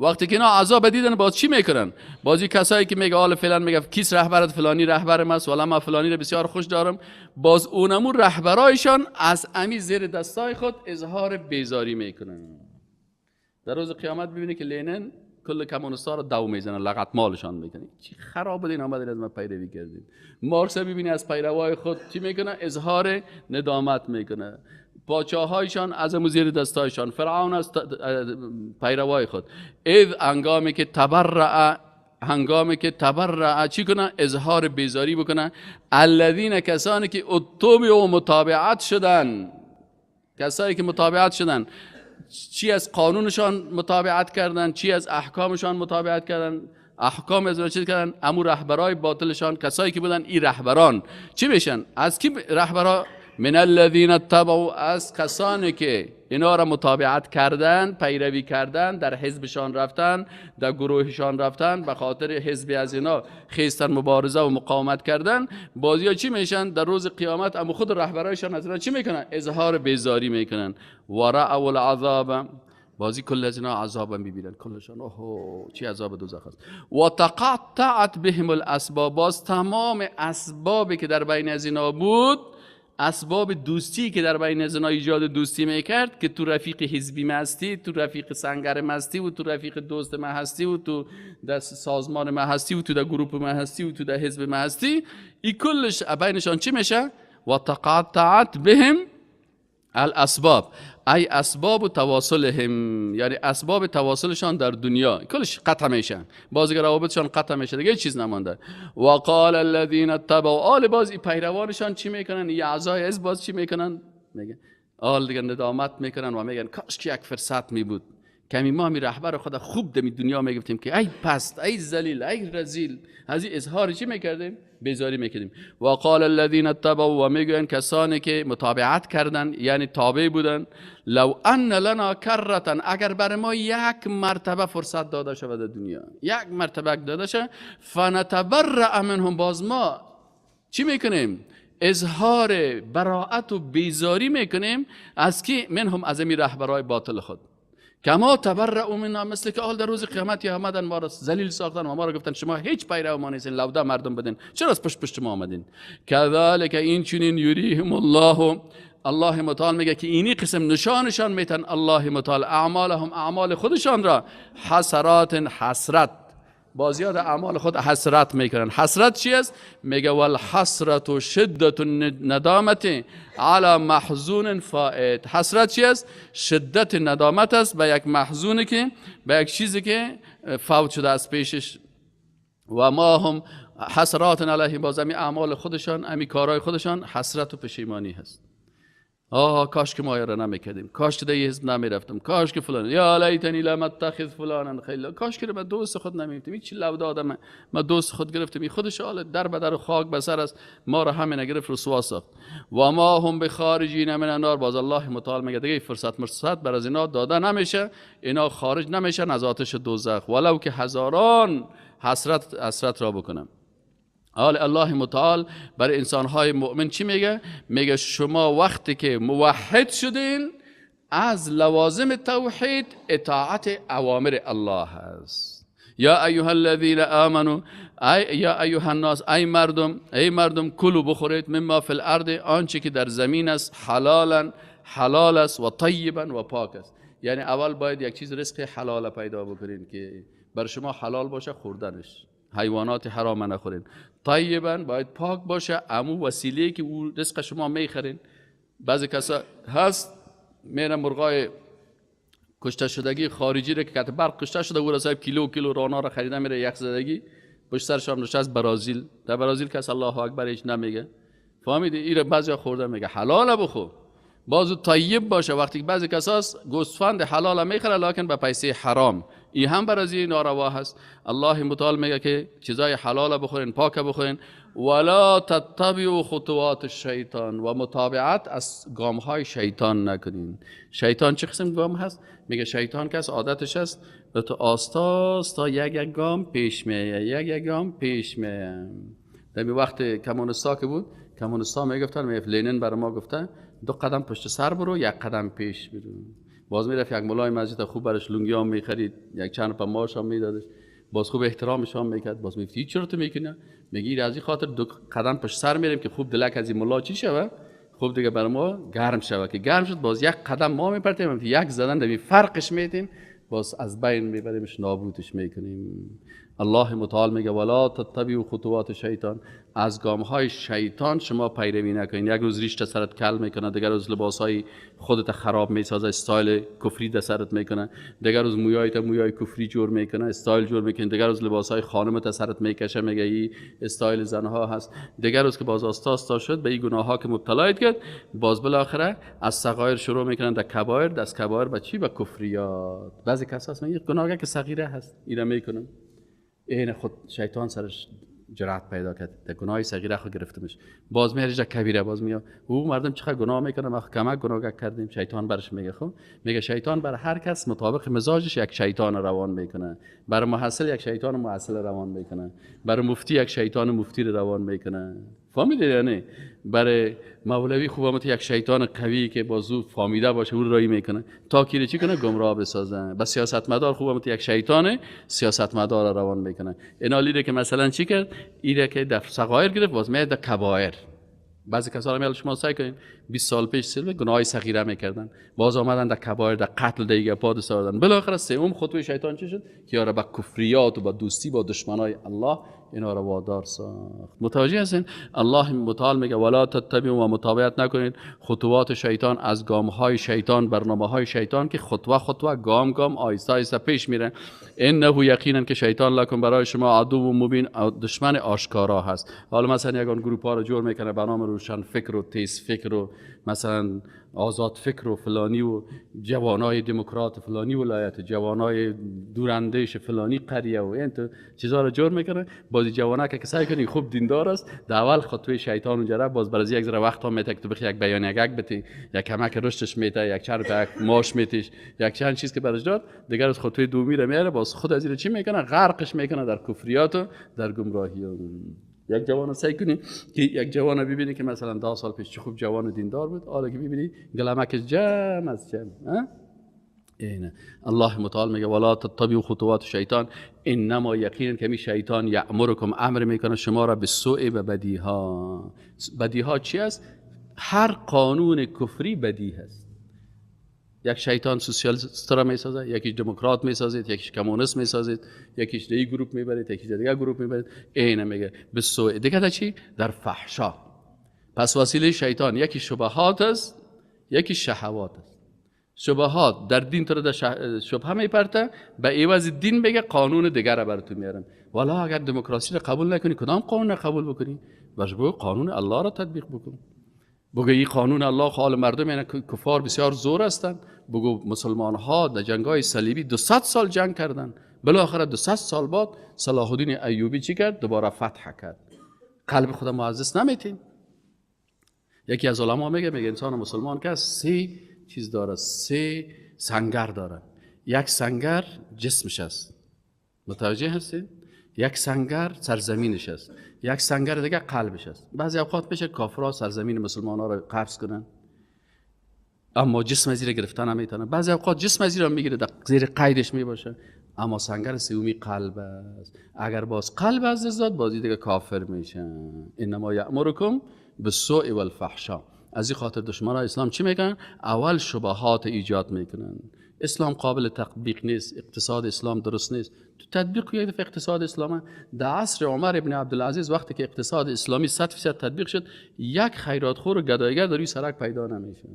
وقتی که اینا عذاب دیدن باز چی میکنن؟ بازی کسایی که میگه حالا فلان، میگه کیس رهبرت؟ فلانی رهبر ماست، والا ما فلانی رو بسیار خوش دارم. باز اونمو رهبرایشان از امی زیر دستای خود اظهار بیزاری میکنن. در روز قیامت ببینی که لینن کل کمونیستا رو دو میزنن، لغت مالشان میکنه. چی خراب بودین آمدین از ما پیروی کردین. مارکس ببینی از پیروای خود چی میکنه؟ اظهار ندامت میکنه. پاچاهایشان از زیر دستایشان، فرعون از پیروای خود. اذ هنگامی که تبرع، هنگامی که تبرع چی کنه؟ اظهار بیزاری بکنه. الذین کسانی که اتبعوا متابعت شدن، کسایی که متابعت شدن، چی از قانونشان متابعت کردن، چی از احکامشان متابعت کردن، احکام از چیز کردن، امو رهبرای باطلشان، کسایی که بودن این رهبران چی میشن؟ از کی رهبرا؟ من الذین اتبعوا، از کسانی که اینا را متابعت کردن، پیروی کردن، در حزبشان رفتن، در گروهشان رفتن، به خاطر حزب از اینا خیستن مبارزه و مقاومت کردن. بازی چی میشن؟ در روز قیامت اما خود رهبرایشان از اینا چی میکنن؟ اظهار بیزاری میکنن. ورأوا العذاب، بازی کل از اینا عذاب میبینن کلشان. اوه چی عذاب دوزخ است. و تقطعت بهم الاسباب، باز تمام اسبابی که در بین از اینا بود، اسباب دوستی که در بین از اینا ایجاد دوستی میکرد، که تو رفیق حزبی مستی، تو رفیق سنگر مستی و تو رفیق دوست ما هستی و تو در سازمان ما هستی و تو در گروه ما هستی و تو در حزب ما هستی، این کلش بینشان چی میشه؟ و تقاطعت بهم الاسباب، ای اسباب تواصلهم، یعنی اسباب تواصلشان در دنیا کلش قطع میشن، بازیگر روابطشان قطع میشه، دیگه چیز نمانده. و قال الذين اتبعوا، آل باز پیروانشان چی میکنن؟ یه اعضای حزب باز چی میکنن؟ میگن آل دیگه ندامت میکنن و میگن کاش که یک فرصت میبود کمی ما می رهبر خود خوب دمی دنیا میگفتیم که ای پست، ای ذلیل، ای رذیل، از این اظهار چی میکردیم؟ بیزاری میکردیم. و قال الذين اتبعوا، و میگوین کسانی که متابعت کردن، یعنی تابع بودن، لو ان لنا کرة، اگر بر ما یک مرتبه فرصت داده شود در دنیا، یک مرتبه داده شود، فنتبرأ منهم، باز ما چی میکنیم؟ اظهار براعت و بیزاری میکنیم از کی؟ منهم، از این رهبرای باطل خود. کما تبرأوا منا، مثل که آل در روز قیامت یا آمدن ما را ذلیل ساختن و ما را گفتن شما هیچ پیرو ما نیستین، لوده مردم بدین، چرا از پشت پشت ما آمدین؟ کذالک این چنین یریهم الله، الله متعال میگه که اینی قسم نشانشان میتن الله متعال اعمالهم، اعمال خودشان را، حسرات، حسرت، بازیاد اعمال خود حسرت میکنن. حسرت چی است؟ میگه والحسرت شدت الندامت علی محزون فائت. حسرت چی است؟ شدت ندامت است به یک محزونی که به یک چیزی که فوت شده از پیشش. و ما هم حسرات علیهم، باز امی اعمال خودشان، امی کارهای خودشان حسرت و پشیمانی هست. آه کاش که ما را نمیکردیم، کاش که در حزب نمیرفتم، کاش که فلان، یا لیتنی لم اتخذ فلانا خلیلا، کاش که من دوست خود نمیگرفتم، این چی لو آدم، ما دوست خود گرفتم، این خودش حال در به در خاک به سر است، ما را همین گرفت رسوا ساخت. و ما هم بخارجین من النار، باز الله متعال میگه دیگه فرصت مرصد بر از اینا داده نمیشه، اینا خارج نمیشن از آتش دوزخ، ولو که هزاران حسرت حسرت را بکنم. حال الله متعال برای انسانهای مؤمن چی میگه؟ میگه شما وقتی که موحد شدین، از لوازم توحید اطاعت اوامر الله است. یا ایها الذین آمنوا، ای یا ایها الناس، ای مردم، ای مردم، کلوا بخورید، مما فی الارض، آنچه که در زمین است، حلالا، حلال است، و طیبا، و پاک است. یعنی اول باید یک چیز رزق حلال پیدا بکنین که بر شما حلال باشه خوردنش، حیوانات حرام نخورین. طیبا باید پاک باشه، امو وسیله که او رزق شما میخرین. بعضی کسا هست میره مرغای کشته شدگی خارجی رو که کت برق کشته شده او را صاحب کیلو کیلو رانا را خریده میره یخ زدگی پشت سرش هم نشست برازیل. در برازیل کس الله اکبر هیچ نمیگه، فهمیدی؟ ایره بعضی خورده میگه حلال بخو، بازو طیب باشه. وقتی که بعضی کساس گوسفند حلال میخره لکن به پیسه حرام، این هم برازی ناروا هست. الله متعال میگه که چیزای حلال بخورین، پاک بخورین. ولا تتبعوا خطوات الشیطان، و متابعت از گام های شیطان نکنین. شیطان چه قسم گام هست؟ میگه شیطان کس عادتش است به تو آستا آستا یک یک گام پیش میایه، یک یک گام پیش میایه. در وقت کمونستا که بود، کمونستا میگفتن، میگفت لنین برای ما گفته دو قدم پشت سر برو، یک قدم پیش برو. باز میرفت یک مولای مسجد خوب برش لونگی هم میخرید، یک چند پا ماش هم میدادش، باز خوب احترامش هم میکرد. باز میگفت چرا تو میکنی؟ میگی از این خاطر دو قدم پشت سر میریم که خوب دلک از این ملا چی شوه، خوب دیگه بر ما گرم شوه. که گرم شد باز یک قدم ما میپرتیم، یک زدن در فرقش میتیم، باز از بین میبریمش، نابودش میکنیم. الله متعال میگه ولا تتبعوا خطوات شیطان، از گام های شیطان شما پیروی نکنید. یک روز ریش سرت کل میکنه، دیگر روز لباس های خودت خراب میسازه، استایل کفری در سرت میکنه، دیگر روز مویایت مویای کفری جور میکنه، استایل جور میکنه، دیگر روز لباس های خانمت سرت میکشه، میگه این استایل زنها هست. دیگر روز که باز آستا آستا شد به این گناه ها که مبتلایت کرد، باز بالاخره از صغایر شروع میکنن در کبایر، از کبایر به چی؟ به کفریات. بعضی کسا هست میگه گناه که صغیره هست اینا میکنن، این خود شیطان سرش جرأت پیدا کرد، در گناه صغیره خود گرفتمش، باز میره در کبیره، باز میاد او مردم چقدر گناه میکنه، ما کمک گناه کردیم. شیطان برش میگه، خب میگه شیطان بر هر کس مطابق مزاجش یک شیطان روان میکنه. بر محصل یک شیطان محصل روان میکنه، بر مفتی یک شیطان مفتی رو روان میکنه. فهمیدید؟ یعنی برای مولوی خوب هم یک شیطان قوی که بازو فامیده باشه او رایی میکنه تا کی چی کنه؟ گمراه بسازه. بس سیاستمدار خوب هم یک شیطان سیاستمدار روان میکنه. اینا لیره که مثلا چی کرد؟ ایره که در صغایر گرفت، باز میاد در کبایر. بعضی کسا رو شما سعی کنین 20 سال پیش سیل گناه صغیره میکردن، باز آمدن در کبایر، در قتل دیگه پاد ساردن. بالاخره سوم خطوه شیطان چی شد؟ که یارا با کفریات و با دوستی با دشمنای الله اینا رو وادار ساخت. متوجه هستین؟ الله متعال میگه ولا تتبعوا و متابعت نکنید خطوات شیطان، از گام های شیطان، برنامه های شیطان که خطوه خطوه، گام گام، آیسته آیسته پیش میره. انه یقینا که شیطان لکم برای شما عدو و مبین، دشمن آشکارا هست. حالا مثلا یگان گروپ ها رو جور میکنه به نام روشن فکر و تیز فکر و مثلا آزاد فکر و فلانی و جوانای دموکرات فلانی ولایت، جوانای دوراندیش فلانی قریه و این تو چیزا رو جور میکنه. بازی جوانا که سعی کنی خوب دیندار است، در اول خطوه شیطان اونجا را باز برای یک ذره وقت هم میته که تو بخی یک بیان یک بتی، یک کمک رشدش میته، یک چند تا ماش میتیش، یک چند چیز که براش داد، دیگر از خطوه دومی رو میاره، باز خود از این چی میکنه؟ غرقش میکنه در کفریات و در گمراهی. یک جوان سعی کنی که یک جوان ببینی که مثلا 10 سال پیش چه خوب جوان دیندار بود، حالا که ببینی گلمکش جمع از جمع. اینه الله متعال میگه ولا تتبعوا خطوات شیطان انما یقینا که می شیطان یامرکم امر میکنه شما را به سوء و بدیها. بدیها چی است؟ هر قانون کفری بدی هست. یک شیطان سوسیالیست را میسازه، یکیش دموکرات میسازید، یکیش کمونیست میسازید، یکیش دیگه گروپ میبرید، یکیش دیگه گروپ میبرید. اینه میگه به سوء دیگه در چی؟ در فحشا. پس وسیله شیطان یکی شبهات است، یکی شهوات است. شبهات در دین تو رو در شبهه میپرته، به عوض دین بگه قانون دیگر را براتون میارم. والا اگر دموکراسی را قبول نکنی کدام قانون را قبول بکنی؟ باش بگو قانون الله را تطبیق بکن. بگو این قانون الله حال مردم یعنی کفار بسیار زور هستند. بگو مسلمان ها در جنگ های صلیبی 200 سال جنگ کردن، بالاخره 200 سال بعد صلاح الدین ایوبی چی کرد؟ دوباره فتح کرد. قلب خدا معزز نمیتین. یکی از علما میگه انسان مسلمان که سه چیز داره، سه سنگر داره. یک سنگر جسمش است، متوجه هستید؟ یک سنگر سرزمینش است، یک سنگر دیگه قلبش است. بعضی اوقات میشه کافرها سرزمین مسلمان ها رو قبض کنن، اما جسم از زیر گرفتن نمیتونه. بعضی اوقات جسم از زیر میگیره، در زیر قیدش میباشه، اما سنگر سومی قلب است. اگر باز قلب از دست داد، بازی دیگه کافر میشه. انما یامرکم بالسوء والفحشاء. از این خاطر دشمنان اسلام چی میکنن؟ اول شبهات ایجاد میکنن. اسلام قابل تطبیق نیست، اقتصاد اسلام درست نیست. تو تطبیق یک دفعه اقتصاد اسلام در عصر عمر ابن عبدالعزیز وقتی که اقتصاد اسلامی 100% تطبیق شد، یک خیراتخور و گدایگر در روی سرک پیدا نمیشه.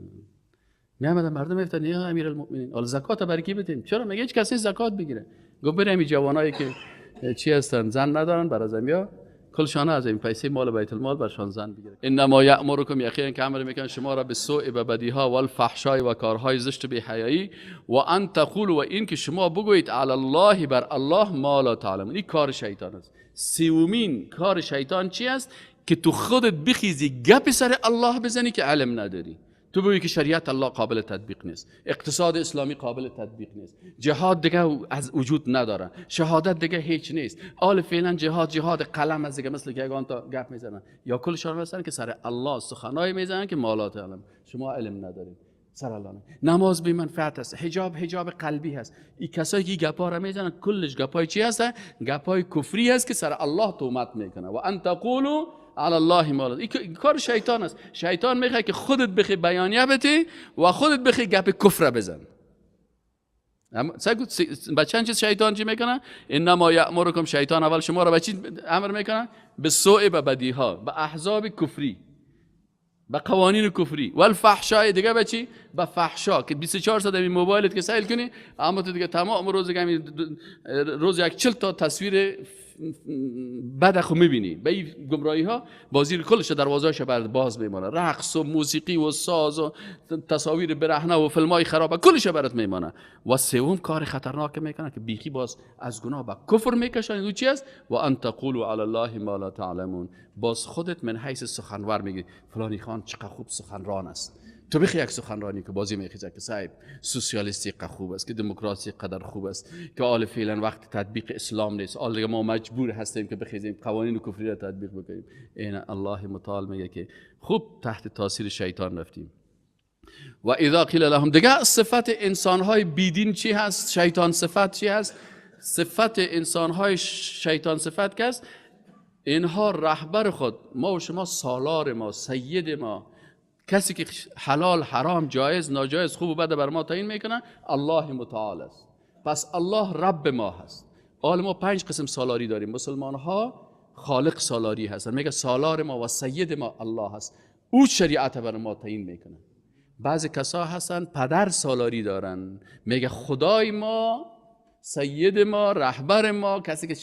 میامدن مردم میگفتن یا امیرالمؤمنین حالا زکات برای کی بدیم؟ چرا میگه هیچ کسی زکات بگیره؟ گفت بریم این جوانایی که چی هستن زن ندارن بر از امیا کلشانه از این پیسه مال بیت المال برشان زن بگیره. انما یامرکم یقینا که امر میکنن شما را به سوء و بدیها و الفحشای و کارهای زشت و بی‌حیایی و ان تقولوا و این که شما بگویید علی الله بر الله ما لا تعلمون. این کار شیطان است. سومین کار شیطان چی است؟ که تو خودت بخیزی گپ سر الله بزنی که علم نداری. تو بگویی که شریعت الله قابل تطبیق نیست، اقتصاد اسلامی قابل تطبیق نیست، جهاد دیگه از وجود نداره، شهادت دیگه هیچ نیست، آل فعلا جهاد جهاد قلم از دیگه، مثل که یگان تا گپ میزنن یا کل شما هستن که سر الله سخنای میزنن که مالات علم، شما علم ندارید. سر الله نماز بی منفعت است، حجاب حجاب قلبی هست. این کسایی که گپا را میزنن کلش گپای چی هست؟ گپای کفری هست که سر الله تهمت میکنه. و ان تقولوا علی الله ما لا. این کار شیطان است. شیطان میخواد که خودت بخی بیانیه بدی و خودت بخی گپ کفر بزن. با چند چیز شیطان چی میکنه؟ انما یأمرکم، شیطان اول شما را به چی امر میکنه؟ به سوء، به بدیها، به احزاب کفری، به قوانین کفری، والفحشاء، دیگه به چی؟ به فحشا که 24 ساعت این موبایلت که سیل کنی، اما تو دیگه تمام روز دیگه روز یک 40 تا تصویر بد خو میبینی. به این گمراهی ها بازی کلش دروازه‌اش بر باز میمانه، رقص و موسیقی و ساز و تصاویر برهنه و فیلم‌های خراب کلش برات میمانه. و سوم کار خطرناک میکنه که بیخی باز از گناه به کفر میکشن. او چی است؟ و ان تقولوا علی الله ما لا تعلمون. باز خودت من حیث سخنور میگی فلانی خان چقدر خوب سخنران است، تو بخی یک سخنرانی که بازی میخیزه که صاحب سوسیالیستی قدر خوب است، که دموکراسی قدر خوب است، که آل فعلا وقت تطبیق اسلام نیست، آل دیگه ما مجبور هستیم که بخیزیم قوانین کفری را تطبیق بکنیم. این الله متعال میگه که خوب تحت تاثیر شیطان رفتیم. و اذا قیل لهم، دیگه صفت انسانهای بیدین چی هست؟ شیطان صفت چی هست؟ صفت انسانهای شیطان صفت که است، اینها رهبر خود ما و شما، سالار ما، سید ما، کسی که حلال حرام جایز ناجایز خوب و بد بر ما تعیین میکنه الله متعال است. پس الله رب ما هست. حال ما 5 قسم سالاری داریم. مسلمان ها خالق سالاری هستن، میگه سالار ما و سید ما الله هست، او شریعت بر ما تعیین میکنه. بعضی کسا هستن پدر سالاری دارن، میگه خدای ما، سید ما، رهبر ما، کسی که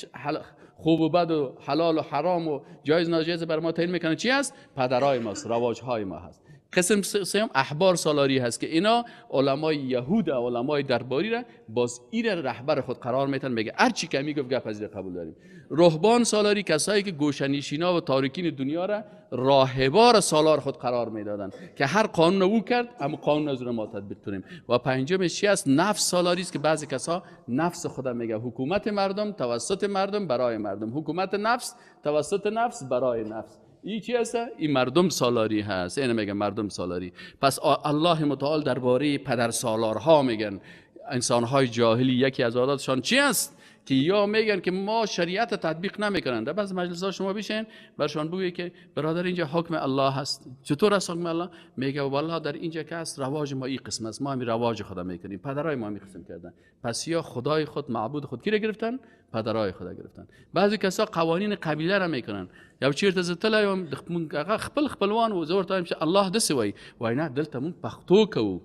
خوب و بد و حلال و حرام و جایز ناجایز بر ما تعیین میکنه چی هست؟ پدرای ماست، رواجهای ما هست. قسم سوم احبار سالاری هست که اینا علمای یهود و علمای درباری را باز این رهبر خود قرار میتن، میگه هر چی که میگفت گپ از قبول داریم. رهبان سالاری کسایی که گوشنشینا و تاریکین دنیا را راهبار سالار خود قرار میدادن که هر قانون او کرد اما قانون از ما تطبیق کنیم. و پنجمش چی است؟ نفس سالاری است که بعضی کسا نفس خود میگه حکومت مردم توسط مردم برای مردم، حکومت نفس توسط نفس برای نفس. این چی هست؟ این مردم سالاری هست. اینو میگن مردم سالاری. پس الله متعال درباره پدر سالارها میگن انسانهای جاهلی یکی از عاداتشان چی است؟ که یا میگن که ما شریعت تطبیق نمیکنن. در بعض مجلس ها شما بشین برشان بگویی که برادر اینجا حکم الله هست. چطور است حکم الله؟ میگه والله در اینجا که است رواج ما این قسم است، ما همین رواج خدا میکنیم، پدرای ما همین قسم کردن. پس یا خدای خود معبود خود کی را گرفتن؟ پدرای خدا گرفتن. بعضی کسا قوانین قبیله را میکنن، یا چیرته زتل یم خپل خپلوان و زور تایم الله دسی وای وای نه دلته مون پختو کو.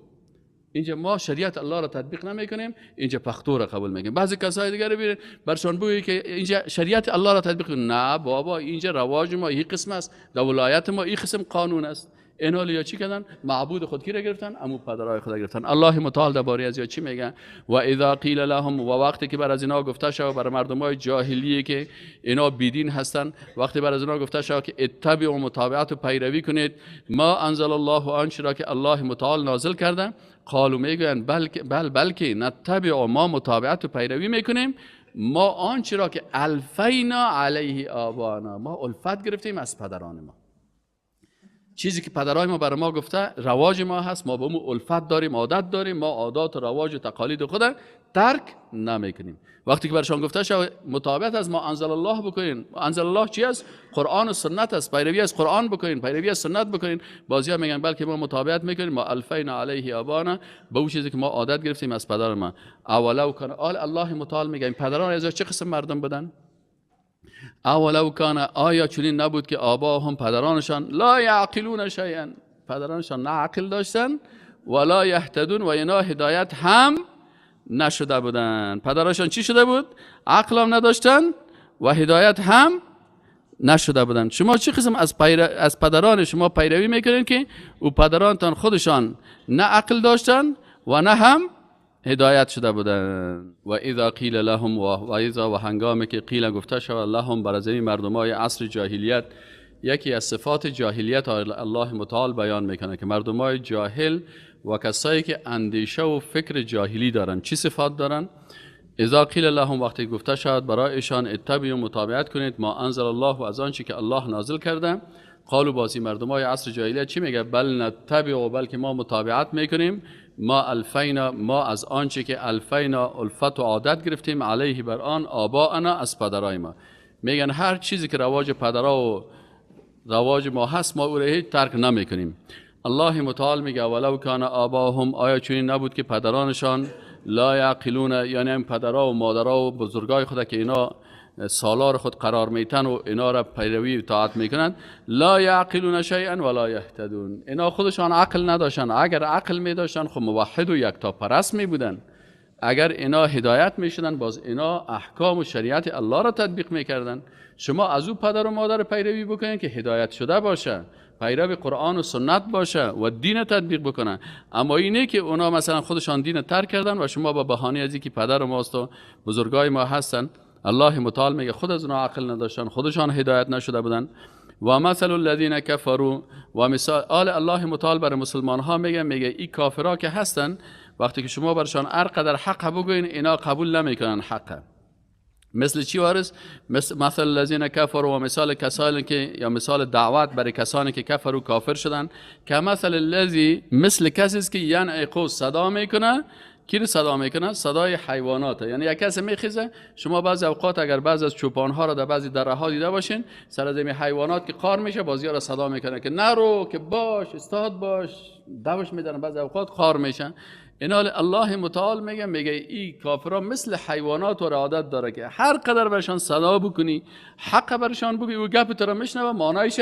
اینجا ما شریعت الله را تطبیق نمیکنیم، اینجا پختو را قبول میکنیم. بعضی کسای دیگر ببینید برشان بگویی که اینجا شریعت الله را تطبیق، نه بابا اینجا رواج ما این قسم است، در ولایت ما این قسم قانون است. اینا یا چی کردن؟ معبود خود کی را گرفتن؟ امو پدرای خود گرفتن. الله متعال درباره از یا چی میگن؟ و اذا قیل لهم، و وقتی که بر از اینا گفته شود، بر مردمای جاهلیه که اینا بیدین هستن، وقتی بر از اینا گفته شود که اتبعوا، متابعت و پیروی کنید، ما انزل الله، آنچه را که الله متعال نازل کرده، قالوا میگویند بلکه نتبع، ما متابعت و پیروی میکنیم، ما آنچه را که الفینا علیه آبانا، ما الفت گرفتیم از پدران ما. چیزی که پدرای ما برای ما گفته رواج ما هست، ما به اون الفت داریم، عادت داریم، ما عادات و رواج و تقالید خود ترک نمیکنیم. وقتی که برشان گفته شد متابعت از ما انزل الله بکنین، انزل الله چی است؟ قرآن و سنت است، پیروی از قرآن بکنین، پیروی از سنت بکنین. بعضیا میگن بلکه ما متابعت میکنیم، ما الفینا علیه آبانا، به اون چیزی که ما عادت گرفتیم از پدر ما. اولو کان، آل الله متعال میگه پدران از چه قسم مردم بودن؟ اولو کان، آیا چنین نبود که آباهم پدرانشان لا یعقلون شیئا، پدرانشان نه عقل داشتن ولا یهتدون، و اینا هدایت هم نشده بودن. پدرانشان چی شده بود؟ عقل هم نداشتن و هدایت هم نشده بودن. شما چه قسم از پدران شما پیروی میکنین که او پدرانتان خودشان نه عقل داشتن و نه هم هدایت شده بودن. و اذا قیل لهم، و اذا، و هنگامی که قیل گفته شود، لهم بر از این مردمای عصر جاهلیت، یکی از صفات جاهلیت الله متعال بیان میکنه که مردمای جاهل و کسایی که اندیشه و فکر جاهلی دارن چی صفات دارن؟ اذا قیل لهم، وقتی گفته شود برایشان اتبعوا، متابعت کنید، ما انزل الله، و از آنچه که الله نازل کرده، قالو بازی مردم های عصر جاهلیت چی میگه؟ بل نتبع و بلکه ما متابعت میکنیم، ما الفینا، ما از آنچه که الفینا الفت و عادت گرفتیم، علیه بر آن، آباءنا از پدرای ما. میگن هر چیزی که رواج پدرا و رواج ما هست ما او را هیچ ترک نمیکنیم. الله متعال میگه ولو کان آباهم، آیا چنین نبود که پدرانشان لا یعقلون، یعنی هم پدرا و مادرا و بزرگای خود که اینا سالار خود قرار میتن و اینا را پیروی و طاعت میکنن، لا یعقلون شیئا ولا یهتدون، اینا خودشان عقل نداشتن. اگر عقل میداشتن خب موحد و یکتا پرست میبودن. اگر اینا هدایت میشدن باز اینا احکام و شریعت الله را تطبیق میکردن. شما از او پدر و مادر پیروی بکنین که هدایت شده باشه، پیرو قرآن و سنت باشه و دین تطبیق بکنن. اما اینه که اونا مثلا خودشان دین ترک کردن و شما با بهانه از اینکه پدر ماست و بزرگای ما هستن، الله متعال میگه خود از اونا عقل نداشتن، خودشان هدایت نشده بودن. و مثل الذین کفروا، و مثال آل الله متعال بر مسلمان ها میگه، میگه این کافرها که هستن وقتی که شما برشان هر قدر حق بگوین اینا قبول نمیکنن حق. مثل چی وارث؟ مثل الذین کفروا، و مثال کسانی که، یا مثال دعوت برای کسانی که کفروا کافر شدن، که مثل الذی، مثل کسی است که ینعق صدا میکنه. کی رو صدا میکنه؟ صدای حیوانات. یعنی یک کسی میخیزه، شما بعضی اوقات اگر بعضی از چوپان ها را در بعضی دره ها دیده باشین، سر از این حیوانات که قار میشه بازی ها را صدا میکنه که نرو، که باش، استاد باش، دوش میدن، بعضی اوقات قار میشن. اینا الله متعال میگه، میگه این کافرها مثل حیوانات و عادت داره که هر قدر برشان صدا بکنی، حق برشان بگی، و گپ تو را میشنوه، معنایش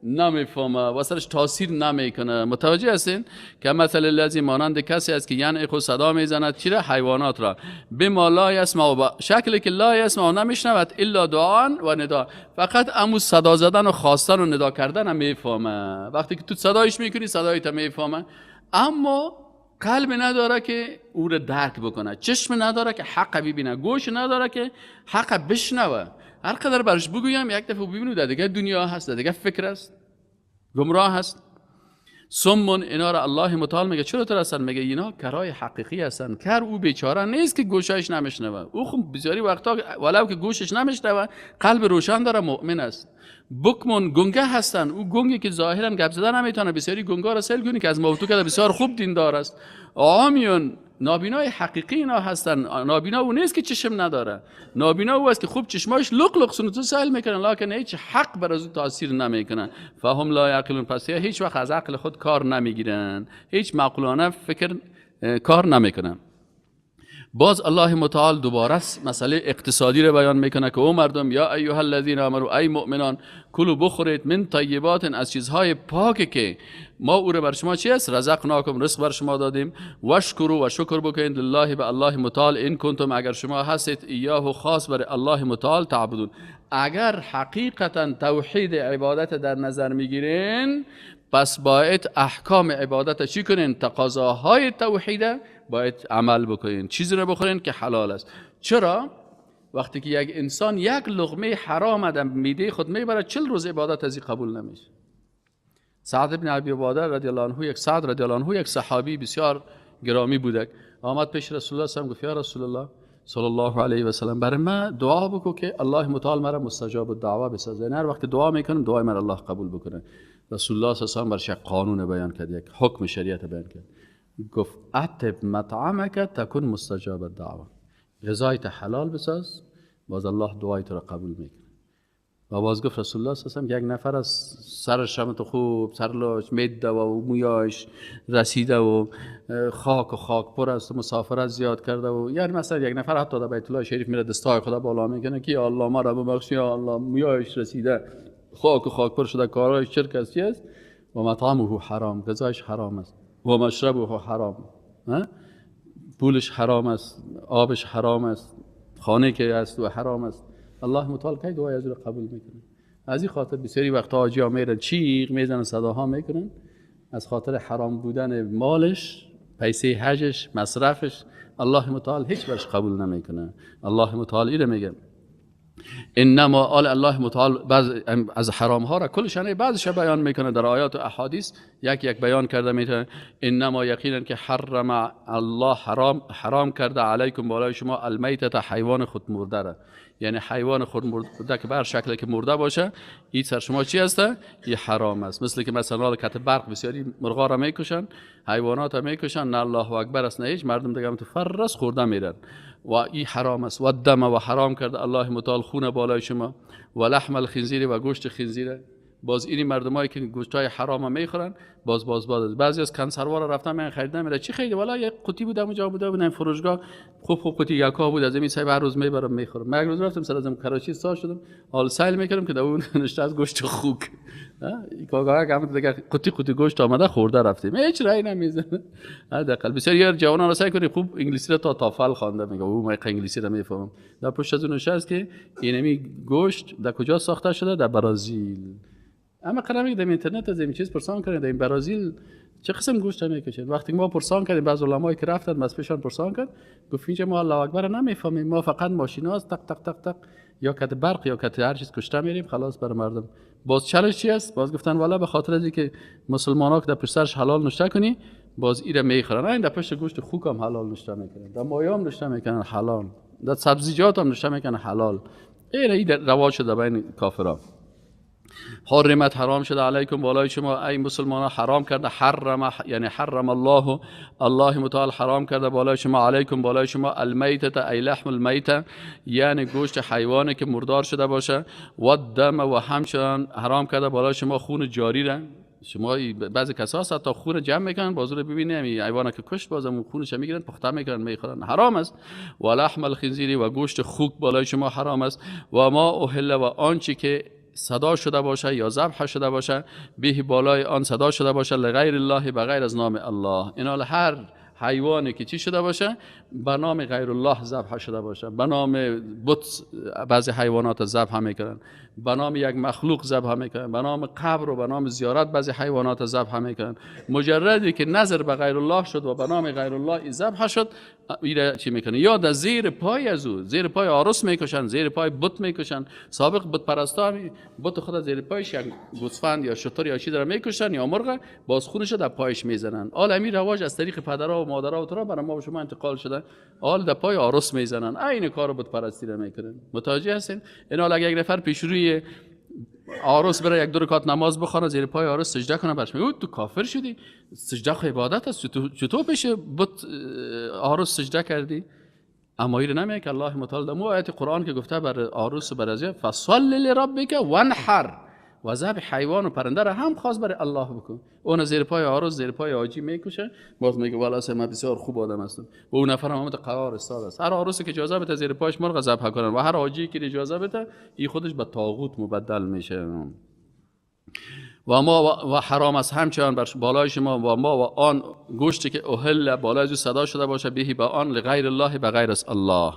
نمیفهمه و سرش تاثیر نمیکنه. متوجه هستین؟ که مثل الذی، مانند کسی است که ینعق صدا میزند، چرا؟ حیوانات را، بما لا یسمع، با شکلی که لا یسمع نمیشنود، الا دعاء و ندا، فقط امو صدا زدن و خواستن و ندا کردن هم میفهمه. وقتی که تو صدایش میکنی صدایت میفهمه، اما قلب نداره که او را درک بکنه، چشم نداره که حق ببینه، گوش نداره که حق بشنوه. هر قدر برش بگویم یک دفعه ببینو در دیگه دنیا هست، در دیگه فکر است، گمراه هست. سمون، اینا را الله متعال میگه چرا تر هستن؟ میگه اینا کرای حقیقی هستن. کر او بیچاره نیست که گوشایش نمیشنوه، او خب بسیاری وقتا ولو که گوشش نمیشنوه قلب روشن داره، مؤمن است. بکمون، گنگه هستن، او گنگی که ظاهرا گپ زدن نمیتونه، بسیاری گنگا را سیل کنی که از موتو کرده بسیار خوب دیندار است. عامیون، نابینای حقیقی اینا هستن. نابینا او نیست که چشم نداره، نابینا او است که خوب چشماش لق لق سنتو سهل میکنن، لکن هیچ حق بر از او تاثیر نمیکنن. فهم لا یعقلون، پس هیچ وقت از عقل خود کار نمیگیرن، هیچ معقولانه فکر کار نمیکنن. باز الله متعال دوباره مسئله اقتصادی رو بیان میکنه که او مردم، یا ایها الذین آمنوا، ای مؤمنان، کلوا بخورید، من طیبات، از چیزهای پاک که ما او رو بر شما چی است؟ رزقناکم، رزق بر شما دادیم. واشکروا، و شکر بکنید، لله، به الله متعال، ان کنتم، اگر شما هستید، ایاه خاص بر الله متعال، تعبدون. اگر حقیقتا توحید عبادت در نظر میگیرین، پس باید احکام عبادت چی کنین؟ تقاضاهای توحید باید عمل بکنین، چیزی رو بخورین که حلال است. چرا؟ وقتی که یک انسان یک لقمه حرام در میده خود میبره، 40 روز عبادت از این قبول نمیشه. سعد بن ابی عباده رضی الله عنه، یک سعد رضی الله عنه یک صحابی بسیار گرامی بوده، آمد پیش رسول الله صلی الله علیه و گفت یا رسول الله صلی الله علیه و سلم، برای من دعا بکو که الله متعال مرا مستجاب الدعوه بسازه، یعنی هر وقت دعا میکنم دعای مرا الله قبول بکنه. رسول الله صلی الله علیه و سلم برش یک قانون بیان کرد، یک حکم شریعت بیان کرد. گفت اطب مطعمک تکن مستجاب الدعوه، غذایت حلال بساز باز الله دعای تو را قبول میکنه. و باز گفت رسول الله صلی الله علیه و یک نفر از سرش هم تو خوب سرلاش میده و مویاش رسیده و خاک و خاک پر است و مسافرت زیاد کرده و یعنی مثلا یک نفر حتی در بیت الله شریف میره دستای خدا بالا میکنه که یا الله ما را ببخش، یا الله مویاش رسیده خاک و خاک پر شده، کارایش چرک است است و مطعمه حرام، غذایش حرام است و مشربه حرام، پولش حرام است، آبش حرام است، خانه که است و حرام است. الله متعال کی دعای از او قبول میکنه؟ از این خاطر بسیاری وقتها حاجی‌ها میرن چیغ میزنن، صداها میکنن، از خاطر حرام بودن مالش، پیسه حجش، مصرفش، الله متعال هیچ برش قبول نمیکنه. الله متعال اینو میگه. انما آل الله متعال بعض از حرام ها را کلشان بعضش بیان میکنه در آیات و احادیث، یک یک بیان کرده میتونه. انما یقینا که حرم الله حرام کرده علیکم بالای شما المیتة حیوان خود مرده را، یعنی حیوان خود مرده که بر شکل که مرده باشه این سر شما چی هسته؟ این حرام است. مثل که مثلا کت برق بسیاری مرغا را میکشن، حیوانات را میکشن، نه الله اکبر است نه هیچ، مردم دیگه هم تو فرس خورده میرن و این حرام است. و دم و حرام کرده الله متعال خون بالای شما، و لحم الخنزیر و گوشت خنزیر. باز این مردمایی که گوشتای حرام میخورن باز باز باز بعضی از کنسروارا رفتن من خریدن، میره چی خریده؟ والا یک قوطی بود اونجا بوده بود فروشگاه، خوب خوب قوطی یکا بود، از این صاحب هر روز میبرم میخورم. من یک روز رفتم سر ازم کراچی سا شدم، حال سیل میکردم که در اون نشته از گوشت خوک کاکا هم دیگه قوطی قوطی گوشت آمده خورده رفتیم، هیچ رای نمیزنه. حداقل بسیار یار جوانان را سعی کنید خوب انگلیسی را تا تافل خوانده، میگه او من انگلیسی را میفهمم. در پشت از اون نشته که اینمی گوشت در کجا ساخته شده؟ در برازیل. اما قرار میگه در اینترنت از این چیز پرسان کردن در این برازیل چه قسم گوشت میکشن. وقتی ما پرسان کردیم بعض علمایی که رفتن مسپشان پرسان کرد، گفت اینجا ما الله اکبر نمیفهمیم، ما فقط ماشیناست تق تق تق تق یا کت برق یا کت هر چیز کشته میریم خلاص بر مردم. باز چالش چی است؟ باز گفتن والا به خاطر از اینکه مسلمانا که در پشت سرش حلال نشته کنی باز ایره میخورن. این در پشت گوشت خوک هم حلال نشته میکنن، در مایه هم نشته میکنن حلال، در سبزیجات هم نشته میکنن حلال. این رواج شده بین کافرا. حرمت حرام شده علیکم بالای شما ای مسلمان ها، حرام کرده حرم یعنی حرم الله الله متعال حرام کرده بالای شما علیکم بالای شما المیتة ای لحم المیتة یعنی گوشت حیوانی که مردار شده باشه، و الدم و همچنان حرام کرده بالای شما خون جاری را. شما بعضی کسا حتی خون جمع میکنن بازو رو ببینیم حیوانی که کشت بازم خونش میگیرن پخته میکنن میخورن، حرام است. و لحم الخنزیر و گوشت خوک بالای شما حرام است. و ما اهل و آنچه که صدا شده باشه یا ذبح شده باشه به بالای آن صدا شده باشه لغیر الله به غیر از نام الله. اینا هر حیوانی که چی شده باشه به نام غیر الله ذبح شده باشه، به نام بت بعضی حیوانات ذبح میکنن، به نام یک مخلوق ذبح میکنن، به نام قبر و به نام زیارت بعضی حیوانات ذبح میکنن. مجردی که نظر به غیر الله شد و به نام غیر الله ذبح شد ایره چی میکنه؟ یا در زیر پای از او، زیر پای عروس میکشن، زیر پای بت میکشن. سابق بت پرستا بت خود زیر پایش یک گوسفند یا شتر یا چیز را میکشن یا مرغ، باز خونش در پایش میزنن. آل همین رواج از طریق پدرها و مادرها و ترا برای ما و شما انتقال شده. آل در پای عروس میزنن، عین کار بت پرستی را میکنن. متوجه هستین؟ این حال اگه یک نفر پیش روی عروس بره یک دو رکعت نماز بخونه زیر پای عروس سجده کنه، برش میگه تو کافر شدی، سجده خو عبادت است، چطور پیش بت عروس سجده کردی؟ اما این نمیگه که الله متعال در آیت قرآن که گفته بر عروس و بر ازیا فصل لربک وانحر و ذبح حیوان و پرنده را هم خاص برای الله بکن. اون زیر پای عروس زیر پای حاجی میکشه، باز میگه والا من بسیار خوب آدم هستم. و اون نفر هم قرار استاد است. هر عروسی که اجازه بده زیر پایش مرغ ذبح کنن و هر حاجی که اجازه بده این خودش به طاغوت مبدل میشه. و ما و حرام است همچنان بر بالای شما و ما و آن گوشتی که اهل بالای از صدا شده باشه بهی به آن لغیر الله به غیر از الله.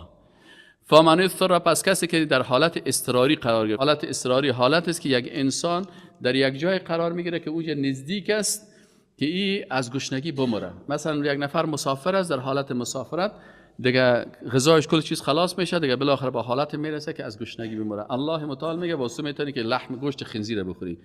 فمن اضطر پس کسی که در حالت اضطراری قرار گرفت. حالت اضطراری حالت است که یک انسان در یک جای قرار میگیره که اوج نزدیک است که ای از گشنگی بمره. مثلا یک نفر مسافر است، در حالت مسافرت دیگه غذایش کل چیز خلاص میشه، دیگه بالاخره با حالت میرسه که از گشنگی بمره. الله متعال میگه واسه میتونی که لحم گوشت خنزیر بخوری.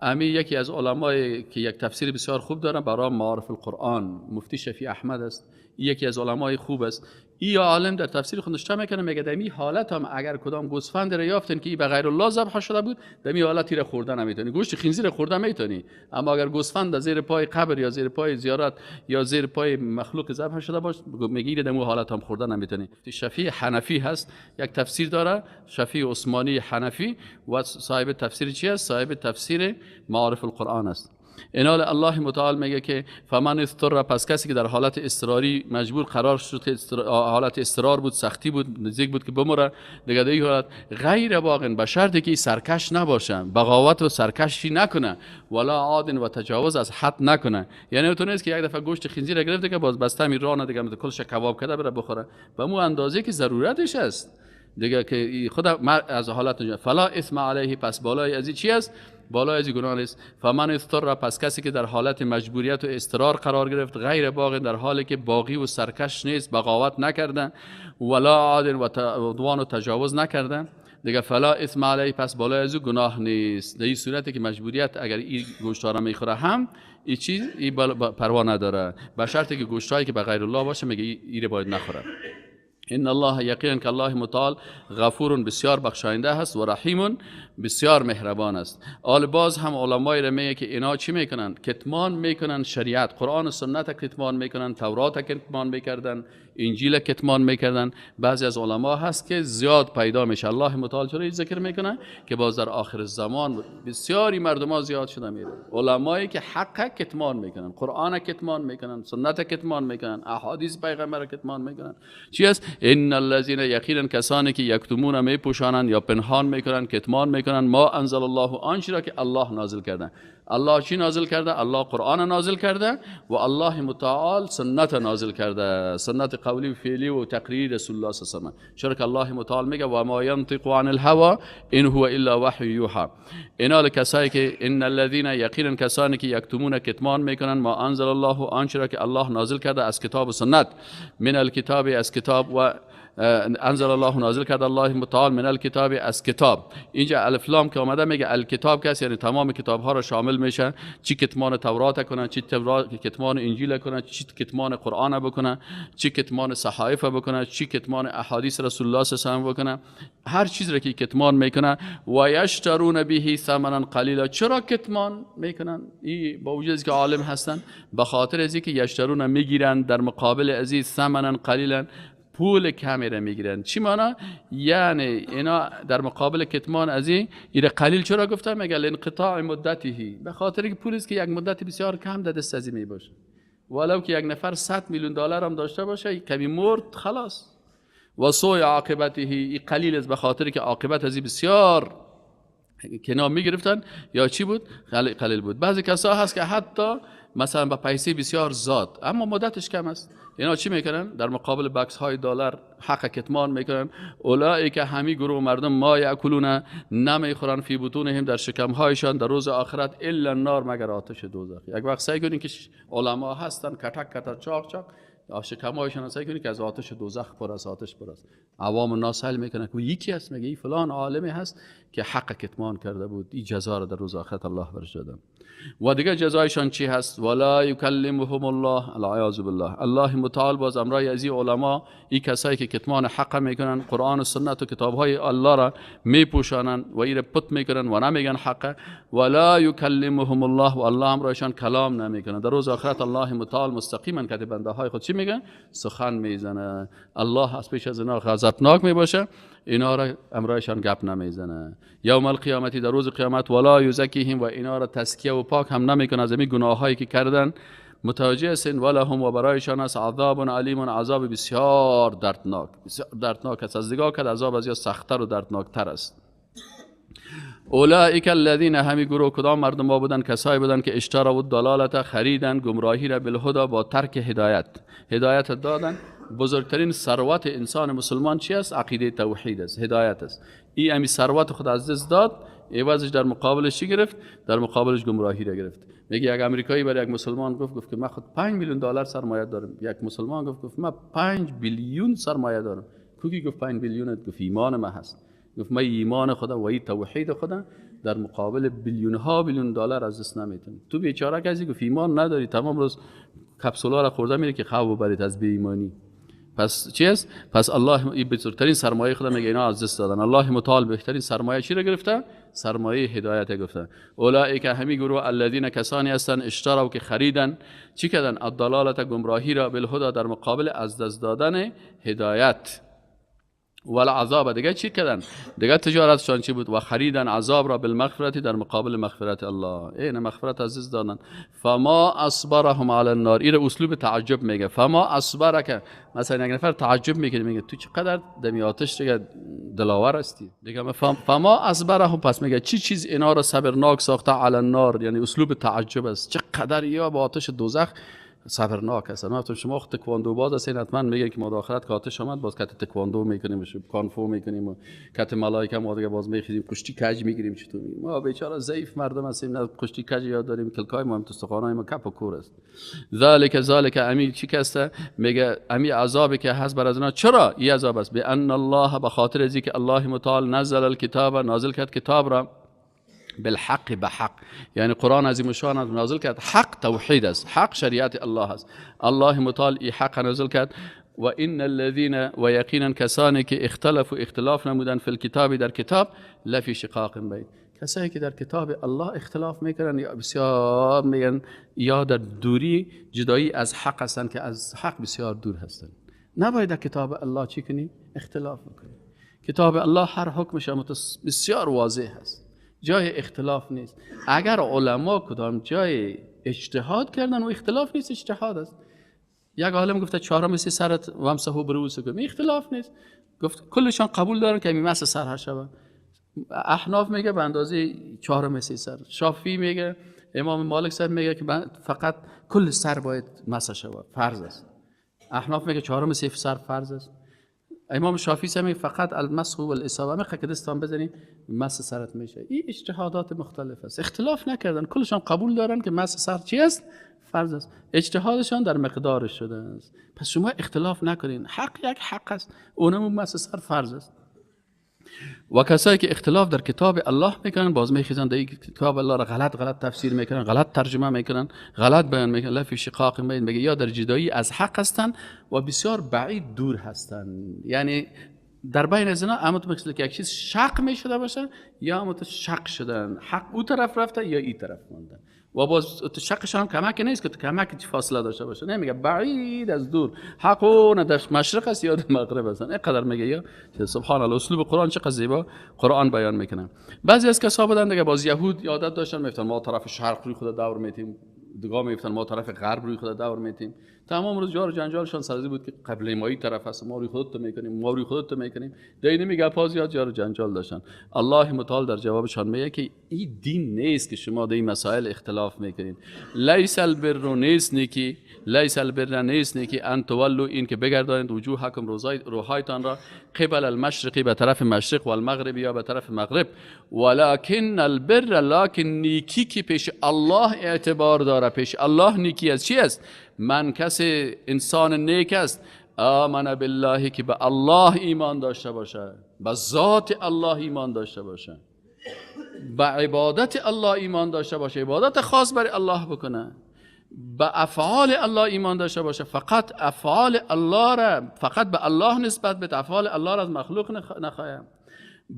امی یکی از علمای که یک تفسیر بسیار خوب دارن برای معارف القرآن، مفتی شفیع احمد است، یکی از علمای خوب است. ای عالم در تفسیر خود نوشته میکنه میگه در این حالت هم اگر کدام گوسفند را یافتن که ای به غیر الله ذبح شده بود، در این حالت را خوردن نمیتونی، گوشت خنزیر خوردن میتونی، اما اگر گوسفند زیر پای قبر یا زیر پای زیارت یا زیر پای مخلوق ذبح شده باش، میگه در اون حالت هم خوردن نمیتونی. شفیع حنفی هست، یک تفسیر داره، شفیع عثمانی حنفی، و صاحب تفسیر چی است؟ صاحب تفسیر معارف القرآن است. اینال الله متعال میگه که فمن اضطر پس کسی که در حالت اضطراری مجبور قرار شد که حالت اضطرار بود، سختی بود، نزدیک بود که بمره، دیگه در این حالت غیر باغن به شرطی که سرکش نباشه، بغاوت و سرکشی نکنه، ولا عاد و تجاوز از حد نکنه. یعنی تو نیست که یک دفعه گوشت خنزیر گرفت که باز بسته می رانه دیگه کلش کباب کرده بره بخوره، به مو اندازه که ضرورتش است دیگه که خود از حالت فلا اثم علیه پس بالای از چی است؟ بالای از گناه نیست. فمن اضطر پس کسی که در حالت مجبوریت و اضطرار قرار گرفت، غیر باغ در حالی که باغی و سرکش نیست، بغاوت نکرده، ولا عاد و عدوان و تجاوز نکرده، دیگه فلا اثم علیه، پس بالای از او گناه نیست. در این صورتی که مجبوریت اگر این گوشت ها را میخوره هم این چیز این پروا نداره، به شرطی که گوشت هایی که به غیر الله باشه میگه این باید نخوره. ان الله یقینا که الله متعال غفور بسیار بخشاینده است و رحیم بسیار مهربان است. آل باز هم علمای را میگه که اینا چی میکنن؟ کتمان میکنن شریعت، قرآن و سنت کتمان میکنن، تورات کتمان میکردن، انجیل کتمان میکردن. بعضی از علما هست که زیاد پیدا میشه. الله متعال چرا ذکر میکنه که باز در آخر زمان بسیاری مردم ها زیاد شده میره، علمایی که حق کتمان میکنن، قرآن کتمان میکنن، سنت کتمان میکنن، احادیث پیغمبر کتمان میکنن. چی است؟ ان الذين یقینا کسانی که یکتمون میپوشانند یا پنهان میکنن، کتمان میکنن، ما انزل الله، آنچه را که الله نازل کرده. الله چی نازل کرده؟ الله قرآن نازل کرده و الله متعال سنت نازل کرده، سنت قولی و فعلی و تقریری رسول الله صلی الله علیه و سلم. چرا که الله متعال میگه و ما ینطق عن الهوى ان هو الا وحی یوحى. اینا کسایی که ان الذين یقینا کسانی که یکتمون کتمان میکنن ما انزل الله، آنچه را که الله نازل کرده از کتاب و سنت، من الکتاب از کتاب، و انزل الله نازل کرد الله متعال من الکتاب از کتاب. اینجا الف لام که آمده میگه الکتاب کس، یعنی تمام کتاب ها را شامل میشه، چی کتمان تورات کنه، چی کتمان انجیل کنه، چی کتمان قرآن بکنه، چی کتمان صحایف بکنه، چی کتمان احادیث رسول الله صلی الله علیه و بکنه، هر چیز را که کتمان میکنه. و یشترون به ثمنا قلیلا. چرا کتمان میکنن؟ این با وجود که عالم هستن، به خاطر از اینکه یشترون میگیرن در مقابل از این ثمنا قلیلا، پول کمی را میگیرن. چی معنا؟ یعنی اینا در مقابل کتمان از این قلیل چرا گفتم؟ میگه لانقطاع مدته، به خاطر که پول است که یک مدت بسیار کم در دست از این میباشه. ولو که یک نفر 100 میلیون دلار هم داشته باشه، کمی مرد خلاص. و سوء عاقبته، این قلیل است به خاطر که عاقبت از این بسیار کنا میگرفتن یا چی بود؟ قلیل بود. بعضی کسا هست که حتی مثلا با پیسه بسیار زاد اما مدتش کم است، اینا چی میکنن؟ در مقابل بکس های دلار حق کتمان میکنن. اولئک همی گروه مردم ما یاکلون نمیخورن فی بطونهم در شکم هایشان در روز آخرت الا النار مگر آتش دوزخ. یک وقت سعی کنین که علما هستن کتک کتک چاق چاق شکم هایشان سعی کنین که از آتش دوزخ پر است، آتش پر است. عوام الناس سعی میکنن که یکی هست میگه این فلان عالمی هست که حق کتمان کرده بود، این جزا را در روز آخرت الله برش داده. و دیگه جزایشان چی هست؟ ولا یکلمهم الله العیاذ بالله. الله متعال باز امرای از این علما، این کسایی که کتمان حق میکنن، قرآن و سنت و کتابهای الله را میپوشانن و این را پت میکنن و نمیگن حق. ولا یکلمهم الله، و الله امرایشان کلام نمیکنه. در روز آخرت الله متعال مستقیما که بنده های خود چی میگن؟ سخن میزنه. الله از پیش از اینا غضبناک میباشه، اینا را امرایشان گپ نمیزنه. یوم القیامتی در روز قیامت ولا یزکیهم، و اینا را تزکیه و پاک هم نمیکنه از این گناهایی که کردن. متوجه هستین؟ ولهم و برایشان است عذاب علیم، عذاب بسیار دردناک، بسیار دردناک است. از دیگاه که عذاب از یا سخت‌تر و دردناکتر است. اولئک الذین، همی گروه کدام مردم ها بودن؟ کسایی بودن که اشتروا الضلالة، خریدن گمراهی را بالهدی با ترک هدایت، هدایت دادن. بزرگترین ثروت انسان مسلمان چی است؟ عقیده توحید است، هدایت است. این امی ثروت خود از دست داد، عوضش در مقابلش چی گرفت؟ در مقابلش گمراهی را گرفت. میگه یک امریکایی برای یک مسلمان گفت که من خود 5 میلیون دلار سرمایه دارم. یک مسلمان گفت من 5 بیلیون سرمایه دارم. کی گفت 5 بیلیون؟ گفت ایمان من هست. گفت من ایمان خودم و این توحید خودم در مقابل بیلیون ها بیلیون دلار از دست نمیتونم. تو بیچاره کسی گفت ایمان نداری، تمام روز کپسولا را خورده میره که خواب ببرید از بی ایمانی. پس چی است؟ پس الله این بزرگترین سرمایه خدا میگه اینا از دست دادن. الله متعال بهترین سرمایه چی را گرفته؟ سرمایه هدایت گفته. اولئک همی گروه الذین کسانی هستند اشتروا که خریدن، چی کردن؟ الضلالت گمراهی را بالهدی در مقابل از دست دادن هدایت. والعذاب دیگه چی کردن؟ دیگه تجارتشان چی بود؟ و خریدن عذاب را بالمغفرت در مقابل مغفرت الله. این مغفرت عزیز دادن. فما اصبرهم علی النار. این اسلوب تعجب میگه. فما اصبرک، مثلا یک نفر تعجب میکنه میگه تو چقدر دمی آتش دیگه دلاور هستی دیگه. فما اصبرهم، پس میگه چی چیز اینا را صبرناک ساخته؟ علی النار، یعنی اسلوب تعجب است. چقدر یا با آتش دوزخ صبرناک هستن. ما شما خود تکواندو باز هستین، حتما میگن که ما داخلت کاتش آمد باز کت تکواندو میکنیم، کانفو میکنیم و کت ملائکه ما دیگه باز میخیزیم، کشتی کج میگیریم. چطور میگیم ما بیچاره ضعیف مردم هستیم، نه کشتی کج یاد داریم، کلکای ما هم تو ما کپ و کور است. ذالک ذالک امی چی کسته؟ میگه امی عذابی که هست بر از اینا. چرا این عذاب است؟ بان الله، به خاطر از که الله متعال نزل الکتاب، نازل کرد کتاب را بالحق، به حق، یعنی قرآن عظیم شان نازل کرد. حق توحید است، حق شریعت الله است. الله متعال ای حق نازل کرد. و ان الذين، و یقینا کسانی که اختلفوا، اختلاف نمودن، فی الکتاب، در کتاب، لفی شقاق بعید. کسایی که در کتاب الله اختلاف میکنن یا بسیار میگن یا در دوری جدایی از حق هستن که از حق بسیار دور هستن. نباید در کتاب الله چی کنی؟ اختلاف بکنی. کتاب الله هر حکمش بسیار واضح هست، جای اختلاف نیست. اگر علما کدام جای اجتهاد کردن و اختلاف نیست، اجتهاد است. یک عالم گفته چهارم سه سرت وامسحوا برؤوسکم، اختلاف نیست. گفت کلشان قبول دارن که مسح سر هر شب. احناف میگه به اندازه چهارم سه سر، شافعی میگه، امام مالک سر میگه که فقط کل سر باید مسح شود، فرض است. احناف میگه چهارم سه سر فرض است. امام شافعی سر میگه فقط المسح و الاصابه، میخواد که دستان بزنی مسح سرت میشه. این اجتهادات مختلف است، اختلاف نکردن، کلشان قبول دارن که مسح سر چی است؟ فرض است. اجتهادشان در مقدارش شده است. پس شما اختلاف نکنین، حق یک حق است، اونم مسح سر فرض است. و کسایی که اختلاف در کتاب الله میکنن باز میخیزن در کتاب الله را غلط غلط تفسیر میکنن، غلط ترجمه میکنن، غلط بیان میکنن. لفی شقاق بعید، میگه یا در جدایی از حق هستن و بسیار بعید دور هستن. یعنی در بین از اینا اما تو مثل که یک چیز شق میشده باشه یا اما تو شق شدن، حق او طرف رفته یا این طرف مانده. و باز تو شقش هم کمک نیست که تو کمک فاصله داشته باشه، نمیگه بعید از دور، حق اون در مشرق است یا در مغرب است، اینقدر میگه. یا سبحان الله، اسلوب قرآن چقدر زیبا قرآن بیان میکنه. بعضی از کسا بودن دیگه باز یهود عادت داشتن میگفتن ما طرف شرق روی خود دور میتیم، دیگه میگفتن ما طرف غرب روی خود دور میتیم. تمام روز جار و جنجالشان سر بود که قبله مایی طرف است، ما روی خودت میکنیم، ما روی خودت میکنیم. دینی میگه پاز یاد جار و جنجال داشتن. الله متعال در جوابشان میگه که این دین نیست که شما در این مسائل اختلاف میکنید. لیس البر نیست نیکی، لیس البر نیست نیکی، ان تولوا، این که بگردانید وجوهکم روحایتان را، قبل المشرقی به طرف مشرق و المغرب یا به طرف مغرب، ولکن البر، لکن نیکی که پیش الله اعتبار داره، پیش الله نیکی از چی است؟ من کسی انسان نیک است، آمن بالله، که به الله ایمان داشته باشه، به ذات الله ایمان داشته باشه، به عبادت الله ایمان داشته باشه، عبادت خاص برای الله بکنه، به افعال الله ایمان داشته باشه، فقط افعال الله را فقط به الله نسبت بده، افعال الله را از مخلوق نخواهیم،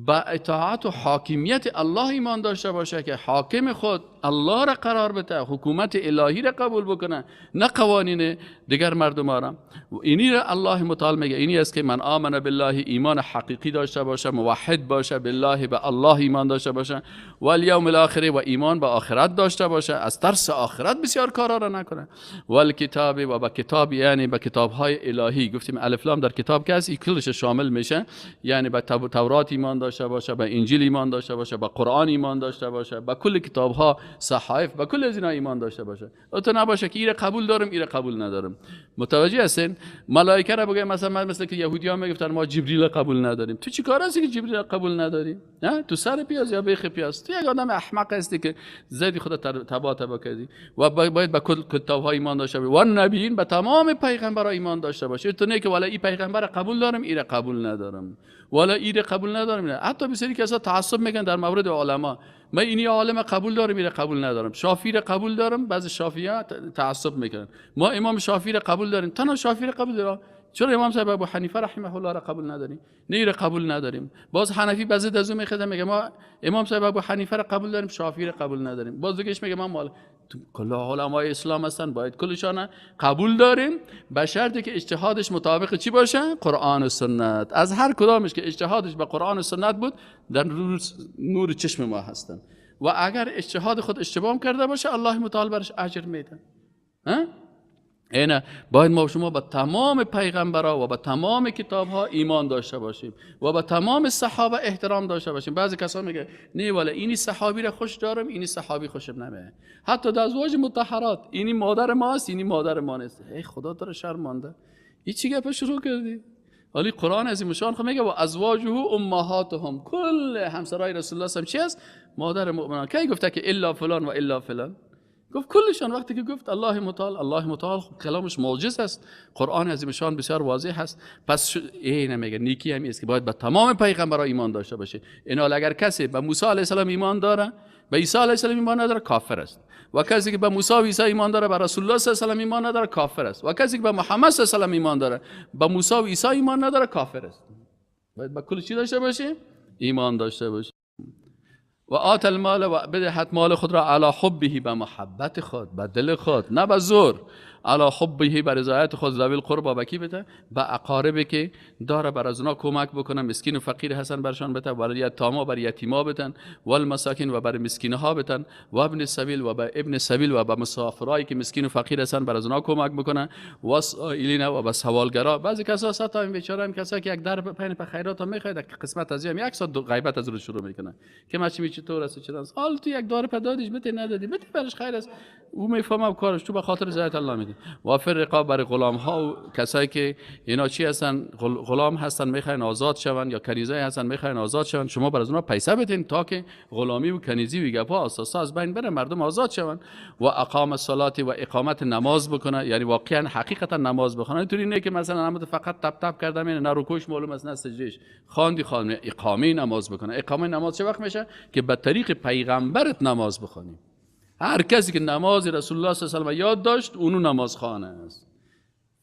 به اطاعت و حاکمیت الله ایمان داشته باشه که حاکم خود الله را قرار بده، حکومت الهی را قبول بکنه، نه قوانین دیگر مردم را. و اینی را الله متعال میگه اینی است که من آمن بالله، ایمان حقیقی داشته باشه، موحد باشه، بالله، به الله ایمان داشته باشه، و الیوم الاخر، و ایمان به آخرت داشته باشه، از ترس آخرت بسیار کارا را نکنه، و الکتاب، و به کتاب، یعنی به کتاب های الهی. گفتیم الف لام در کتاب که است کلش شامل میشه، یعنی به تورات ایمان داشته باشه، به انجیل ایمان داشته باشه، به قرآن ایمان داشته باشه، به کل کتاب ها، صحائف، به کل از اینا ایمان داشته باشه. تو نباشه که ایره قبول دارم ایره قبول ندارم. متوجه هستین؟ ملائکه را بگم مثلا مثل که یهودی‌ها میگفتن ما جبریل قبول نداریم. تو چی کار هستی که جبریل قبول نداری؟ نه تو سر پیاز یا بیخ پیاز. تو یک آدم احمق هستی که زدی خودت تبا تبا کردی. و باید به کل کتاب‌ها ایمان داشته باشی، و نبیین، به تمام پیغمبرها ایمان داشته باشی. تو نه که والا این پیغمبر قبول دارم ایره قبول ندارم، والا ایره قبول ندارم. نه. حتی بسیاری کسا تعصب میکنن در مورد علما. من اینی عالم قبول دارم ایره قبول ندارم، شافعی را قبول دارم، بعضی شافعی‌ها تعصب میکنن. ما امام شافعی را قبول داریم، تنها شافعی را قبول داریم. چرا امام صاحب ابو حنیفه رحمه الله را قبول نداریم؟ نه را قبول نداریم. باز حنفی بعضی از اون میخواد میگه ما امام صاحب ابو حنیفه را قبول داریم، شافعی را قبول نداریم. باز دیگهش میگه ما مال کل علمای اسلام هستن، باید کلشان قبول داریم، به شرطی که اجتهادش مطابق چی باشه؟ قرآن و سنت. از هر کدامش که اجتهادش به قرآن و سنت بود در نور چشم ما هستن. و اگر اجتهاد خود اشتباه کرده باشه الله متعال برش اجر میده. ها؟ اینه باید ما شما به تمام پیغمبرها و به تمام کتابها ایمان داشته باشیم و به تمام صحابه احترام داشته باشیم. بعضی کسا میگه نه والا اینی صحابی را خوش دارم، اینی صحابی خوشم نمیه. حتی در ازواج مطهرات اینی مادر ماست، اینی مادر ما نیست. ای خدا تو را شرمانده، این چی گپ شروع کردی؟ ولی قرآن عظیم شان خو میگه و ازواجه امهاتهم، کل همسرای رسول الله چی است؟ مادر مؤمنان. کی گفته که الا فلان و الا فلان؟ گفت کلشان. وقتی که گفت الله متعال، الله متعال کلامش معجز است، قرآن عظیم شان بسیار واضح است. پس این میگه نیکی همی است که باید به تمام پیغمبرها ایمان داشته باشه. اینا اگر کسی به موسی علیه السلام ایمان داره، به عیسی علیه السلام ایمان نداره، کافر است. و کسی که به موسی و عیسی ایمان داره، به رسول الله صلی الله علیه و سلم ایمان نداره، کافر است. و کسی که به محمد صلی الله علیه و سلم ایمان داره، به موسی و عیسی ایمان نداره، کافر است. باید به کل چی داشته باشیم؟ ایمان داشته باشیم. و آت المال و بدهد مال خود را علی حبه، به محبت خود، به دل خود، نه به زور. علی حبه، به رضایت خود. ذوی القربا، به کی بده؟ به اقاربی که داره، بر از اونا کمک بکنه، مسکین و فقیر هستن برشان بده، بر یتاما، بر یتیما بتن، والمساکین و بر مسکین ها بتن، و ابن سبیل و به ابن سبیل و به مسافرایی که مسکین و فقیر هستن بر از اونا کمک بکنه، و سائلین و به سوالگرا. بعضی کسا حتی این بیچاره هم کسایی که یک در پین په خیرات میخواد، قسمت از یک ساعت غیبت از رو شروع میکنه که ما چی چطور است چطور است. حال تو یک دار پدادیش بده، ندادی بده برش خیر است، او میفهمم کارش، تو به خاطر رضایت الله میدی. و فر رقاب، برای غلام ها و کسایی که اینا چی هستن، غلام هستن میخواین آزاد شون، یا کنیزای هستن میخواین آزاد شون، شما بر از اونا پیسه بدین تا که غلامی و کنیزی و گپا اساسا از بین بره، مردم آزاد شون. و اقام الصلاه و اقامت نماز بکنه، یعنی واقعا حقیقتا نماز بخونه. اینطوری نه که مثلا نماز فقط تپ تپ کردم، نه رکوعش معلوم است نه سجدهش، خواندی خواندی، اقامه نماز بکنه. اقامه نماز چه وقت میشه؟ که به طریق پیغمبرت نماز بخونی. هر کسی که نماز رسول الله صلی الله علیه و یاد داشت، اونو نماز خوانه است.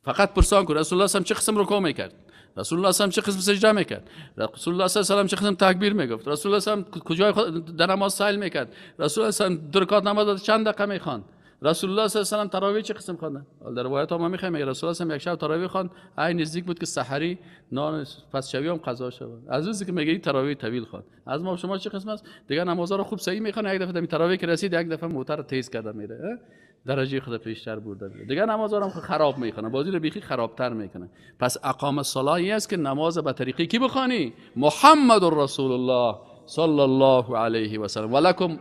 فقط پرسان کن رسول الله صلی چه قسم رکوع میکرد، رسول الله صلی چه قسم سجده میکرد، رسول الله صلی الله علیه و چه قسم تکبیر میگفت، رسول الله صلی کجای در نماز سایل میکرد، رسول الله صلی دو رکعت نماز چند دقیقه میخواند، رسول الله صلی الله علیه و تراویح چه قسم خواند. در روایت ها ما میخوایم رسول الله صلی یک شب تراویح خواند، ای نزدیک بود که سحری نان پس شبی هم قضا شود. از روزی که میگه این تراویح طویل خواند. از ما شما چه قسم است؟ دیگه نمازا رو خوب صحیح میخونه، یک دفعه دمی تراویح که رسید یک دفعه موتر تیز کرده میره، درجه خود پیشتر برده میره. دیگه نمازا رو خراب میکنه، بازی رو بیخی خرابتر میکنه. پس اقامه الصلاه است که نماز به طریقی کی بخوانی؟ محمد رسول الله صلی الله علیه و سلم. ولکم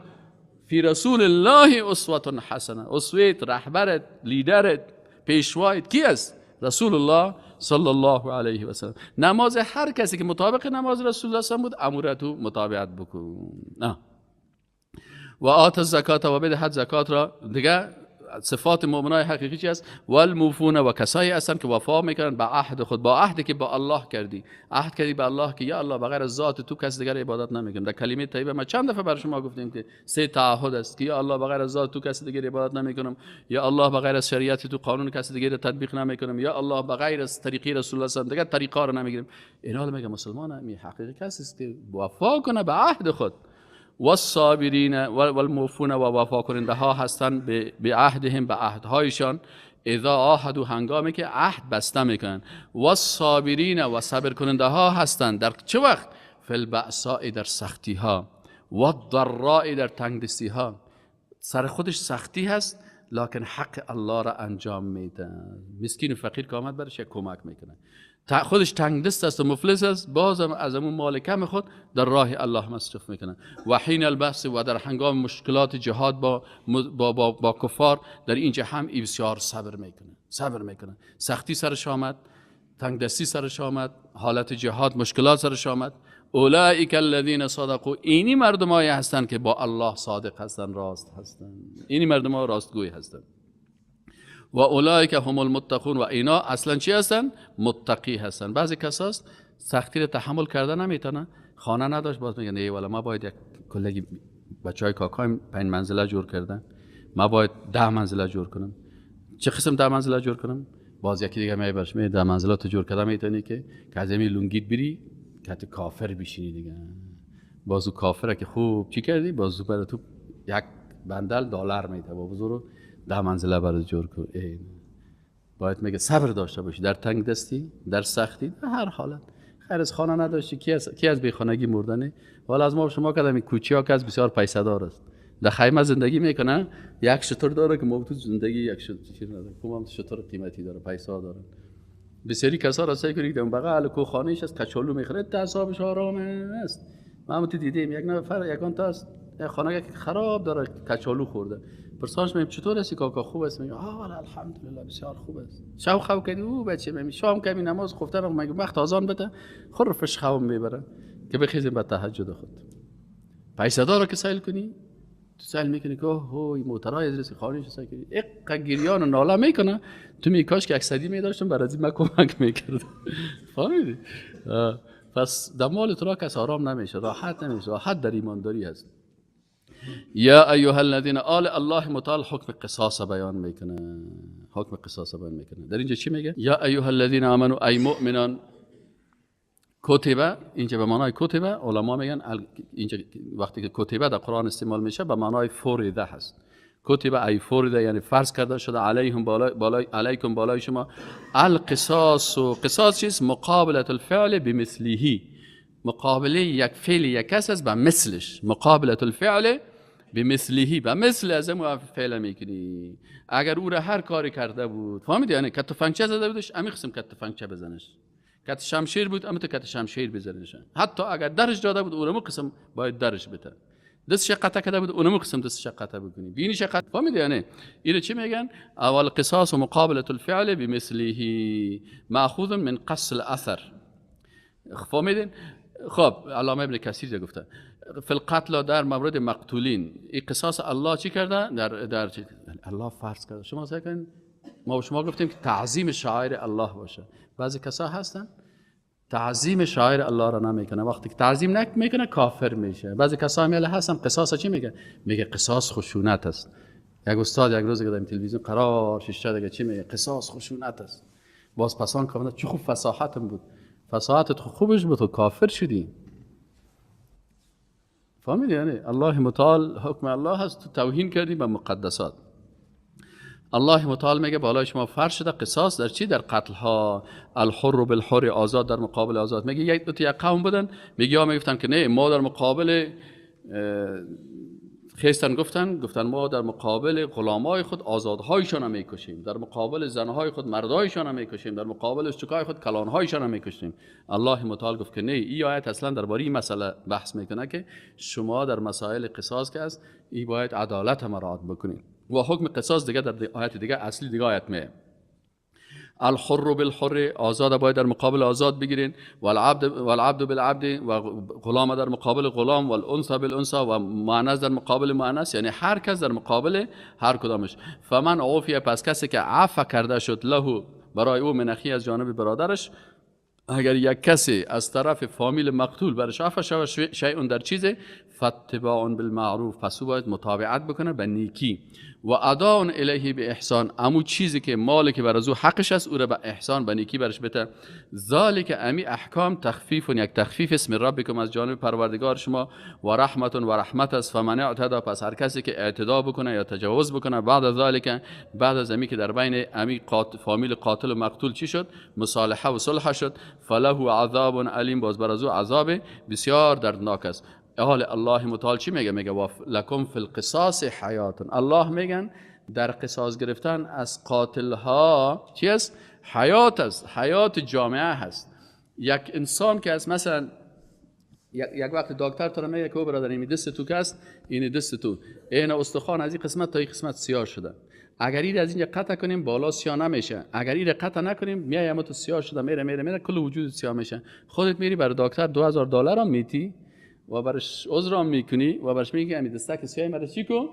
فی رسول الله اسوه حسنه. اسوه، رهبرت، لیدرت، پیشوایت کی است؟ رسول الله صلی الله علیه و سلم. نماز هر کسی که مطابق نماز رسول الله صلی بود، امورتو مطابقت بکن. و آت الزکات و بدهد زکات را. دیگه صفات مؤمنای حقیقی چی است؟ والموفون و کسایی هستند که وفا میکنن به عهد خود، با عهدی که با الله کردی. عهد کردی به الله که یا الله بغیر از ذات تو کس دیگر عبادت نمیکنم. در کلمه طیبه ما چند دفعه بر شما گفتیم که سه تعهد است که یا الله بغیر از ذات تو کس دیگر عبادت نمیکنم، یا الله بغیر از شریعت تو قانون کس دیگر تطبیق نمیکنم، یا الله بغیر از طریقی رسول الله صلی الله علیه و دیگر طریقا رو نمیگیریم. اینا میگه مسلمان می حقیقی کسی است که وفا کنه به عهد خود. والصابرین والموفون و وفا کننده ها هستند به عهدهم، به عهدهایشان، اذا عاهدوا هنگامی که عهد بسته میکنن. والصابرین و صبر کننده ها هستند در چه وقت؟ فی البأساء در سختی ها، والضراء در تنگدستی ها. سر خودش سختی هست لکن حق الله را انجام میده. مسکین و فقیر که آمد برش یک کمک میکنه، خودش تنگ دست است و مفلس است، بازم از اون مال کم خود در راه الله مصرف میکنه. و حین البحث و در هنگام مشکلات جهاد با کفار، در اینجا هم بسیار صبر میکنه، صبر میکنه. سختی سرش آمد، تنگ دستی سرش آمد، حالت جهاد مشکلات سرش آمد. اولئک الذین صدقوا، اینی مردمایی هستند که با الله صادق هستند، راست هستند، اینی مردمای راستگوی هستند. و اولئک هم المتقون، و اینا اصلا چی هستن؟ متقی هستن. بعضی کساست سختی رو تحمل کرده نمیتونه، خانه نداشت، باز میگن ای والا ما باید یک کلگی بچهای کاکایم 5 منزله جور کردن، ما باید 10 منزله جور کنم. چه قسم 10 منزله جور کنم؟ باز یکی دیگه میبرش می 10 منزله تو جور کردم میتونی که از همین لونگیت بری که کافر بشینی دیگه. بازو کافره که خوب چی کردی، بازو برای تو یک بندل دلار میده، بازو 10 منزله برای جور کن. باید میگه صبر داشته باشی در تنگ دستی، در سختی، در هر حالت. خیر از خانه نداشتی، کی از بیخانگی مردنه؟ والا از ما شما کدام کوچی ها که از بسیار پیسه دار است، در خیمه زندگی میکنه، یک شتر داره که ما تو زندگی یک شتر نداره، کم شتر قیمتی داره، پیسه داره. بسیاری کسا را سعی کنید که بغل کو خانه‌اش از کچالو میخره، اعصابش آرام است. ما هم تو دیدیم یک نفر یکان تا است خانه که خراب داره کچالو خورده، پرسانش میگم چطور هستی کاکا، خوب است؟ میگه آه الحمدلله بسیار خوب است. شب خواب کردی؟ او بچه می شام کمی نماز خفته میگم وقت اذان بده، خرفش خواب میبره که بخیزیم به تهجد خود. پیسه داره که سیل کنی، تو سیل میکنی که هوی موترای از رسی خانه‌اش سیل کنی، اق گریان و ناله میکنه، تو می کاش که یک صدی میداشتم برای از این کمک میکرد. فهمیدی؟ پس در مال تو را کس آرام نمیشه، راحت نمیشه، راحت در ایمانداری هست. یا ایها الذین آل الله متعال حکم قصاص بیان میکنه، حکم قصاص بیان میکنه. در اینجا چی میگه؟ یا ایها الذین آمنوا ای مؤمنان. کتبه اینجا به معنای کتبه، علما میگن اینجا وقتی که کتبه در قرآن استعمال میشه به معنای فرضه هست. کتبه ای فرضه یعنی فرض کرده شده، علیهم بالای علیکم بالای شما، القصاص. قصاص چیست؟ مقابله الفعل بمثله، مقابله یک فعل یک کس است به مثلش، مقابله الفعل بمثله، به مثل از اون فعل میکنی. اگر او را هر کاری کرده بود، فهمیدی؟ یعنی کت تفنگچه زده بودش، امی قسم کت تفنگچه بزنش، کت شمشیر بود امی تو کت شمشیر بزنش، حتی اگر درش داده بود اونم قسم باید درش بده، دستش قطع کرده بود اونم قسم دستش قطع بکنی، بینیش قطع. فهمیدی؟ یعنی اینو چی میگن؟ اول قصاص و مقابله الفعل بمثله ماخوذ من قص الاثر. فهمیدین؟ خب علامه ابن کثیر گفته فی القتل در مورد مقتولین، این قصاص الله چی کرده؟ در چی؟ الله فرض کرده. شما سعی کنین، ما شما گفتیم که تعظیم شعائر الله باشه. بعضی کسا هستن تعظیم شعائر الله را نمیکنه، وقتی که تعظیم نمیکنه کافر میشه. بعضی کسا هم هستن قصاص چی میگه؟ میگه قصاص خشونت است. یک استاد یک روز که در تلویزیون قرار شیشه دیگه چی میگه؟ قصاص خشونت است. باز پسان که چه خوب فصاحتم بود، فصاحتت خوبش بود، تو کافر شدی. فهمیدی؟ یعنی الله متعال حکم الله هست، تو توهین کردی به مقدسات. الله متعال میگه بالای شما فرض شده قصاص در چی؟ در قتل ها. الحر بالحر، آزاد در مقابل آزاد. میگه یک دو تا یک قوم بودن، میگه یا میگفتن که نه ما در مقابل خیستن، گفتن ما در مقابل غلامای خود آزادهایشان هم میکشیم، در مقابل زنهای خود مردایشان هم میکشیم، در مقابل اشتکای خود کلانهایشان هم میکشیم. الله متعال گفت که نه، این آیت اصلا درباره این مسئله بحث میکنه که شما در مسائل قصاص که است ای باید عدالت مراعات بکنید. و حکم قصاص دیگه در آیت دیگه اصلی دیگه آیت میه. الحر بالحر، آزاد باید در مقابل آزاد بگیرین، والعبد بالعبد، و غلام در مقابل غلام، والانثى بالانثى، و مؤنث در مقابل مؤنث، یعنی هر کس در مقابل هر کدامش. فمن عفی، پس کسی که عفو کرده شد، له برای او، من اخی از جانب برادرش، اگر یک کسی از طرف فامیل مقتول برش عفو شود شیء در چیزی، فاتباع بالمعروف، پس او باید متابعت بکنه به نیکی، و اداء الیه به احسان، امو چیزی که مالی که بر از او حقش است او را به احسان به نیکی برش بده. ذالک امی احکام تخفیف، یک تخفیف اسم ربکم از جانب پروردگار شما، و رحمت و رحمت است. فمن اعتدی، پس هر کسی که اعتدا بکنه یا تجاوز بکنه بعد ذالک، بعد از امی که در بین امی فامیل قاتل و مقتول چی شد؟ مصالحه و صلح شد، فله عذاب علیم، باز بر از او عذاب بسیار دردناک است. حال الله متعال چی میگه؟ میگه لکم فی القصاص حیات. الله میگن در قصاص گرفتن از قاتل ها چی است؟ حیات است، حیات جامعه هست. یک انسان که از مثلا یک وقت دکتر تو میگه که برادر این دست تو که است، این دست تو، این استخوان از این قسمت تا این قسمت سیاه شده، اگر این از اینجا قطع کنیم بالا سیاه نمیشه، اگر این قطع نکنیم میای اما تو سیاه شده، میره میره میره کل وجود سیاه میشه. خودت میری برای دکتر $2000 هم میتی و برش عذر میکنی و برش میگی همین دستک سیاه مرا چی کو؟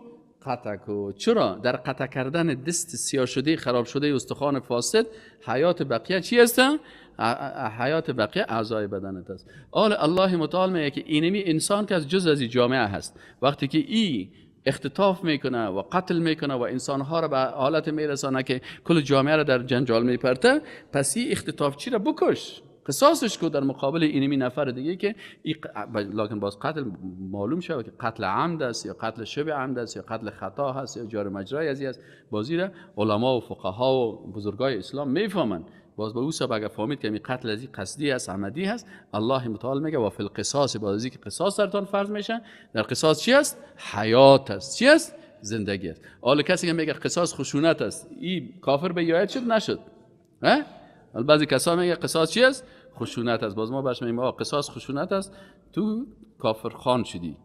قطع کو. چرا؟ در قطع کردن دست سیاه شده خراب شده استخوان فاسد حیات بقیه چی هست؟ حیات بقیه اعضای بدنت است. آل الله متعال میگه که اینمی انسان که از جز از جامعه هست، وقتی که ای اختطاف میکنه و قتل میکنه و انسانها را به حالت میرسانه که کل جامعه را در جنجال میپرته، پس این اختطاف چی را بکش، قصاصش کو در مقابل اینمی نفر دیگه که لکن باز قتل معلوم شود که قتل عمد است یا قتل شبه عمد است یا قتل خطا هست یا جار مجرای ازی است. بازی را علما و فقها و بزرگای اسلام میفهمند. باز به او سبب اگر فهمید که این قتل از این قصدی است، عمدی هست، الله متعال میگه و فی القصاص، باز از که قصاص درتان فرض میشه، در قصاص چی است؟ حیات است. چی است؟ زندگی است. حالا کسی که میگه قصاص خشونت است، این کافر به آیت شد نشد؟ ها؟ بعضی کسا میگه قصاص چی است؟ خشونت است. باز ما برش میگیم قصاص خشونت است، تو کافر خان شدی.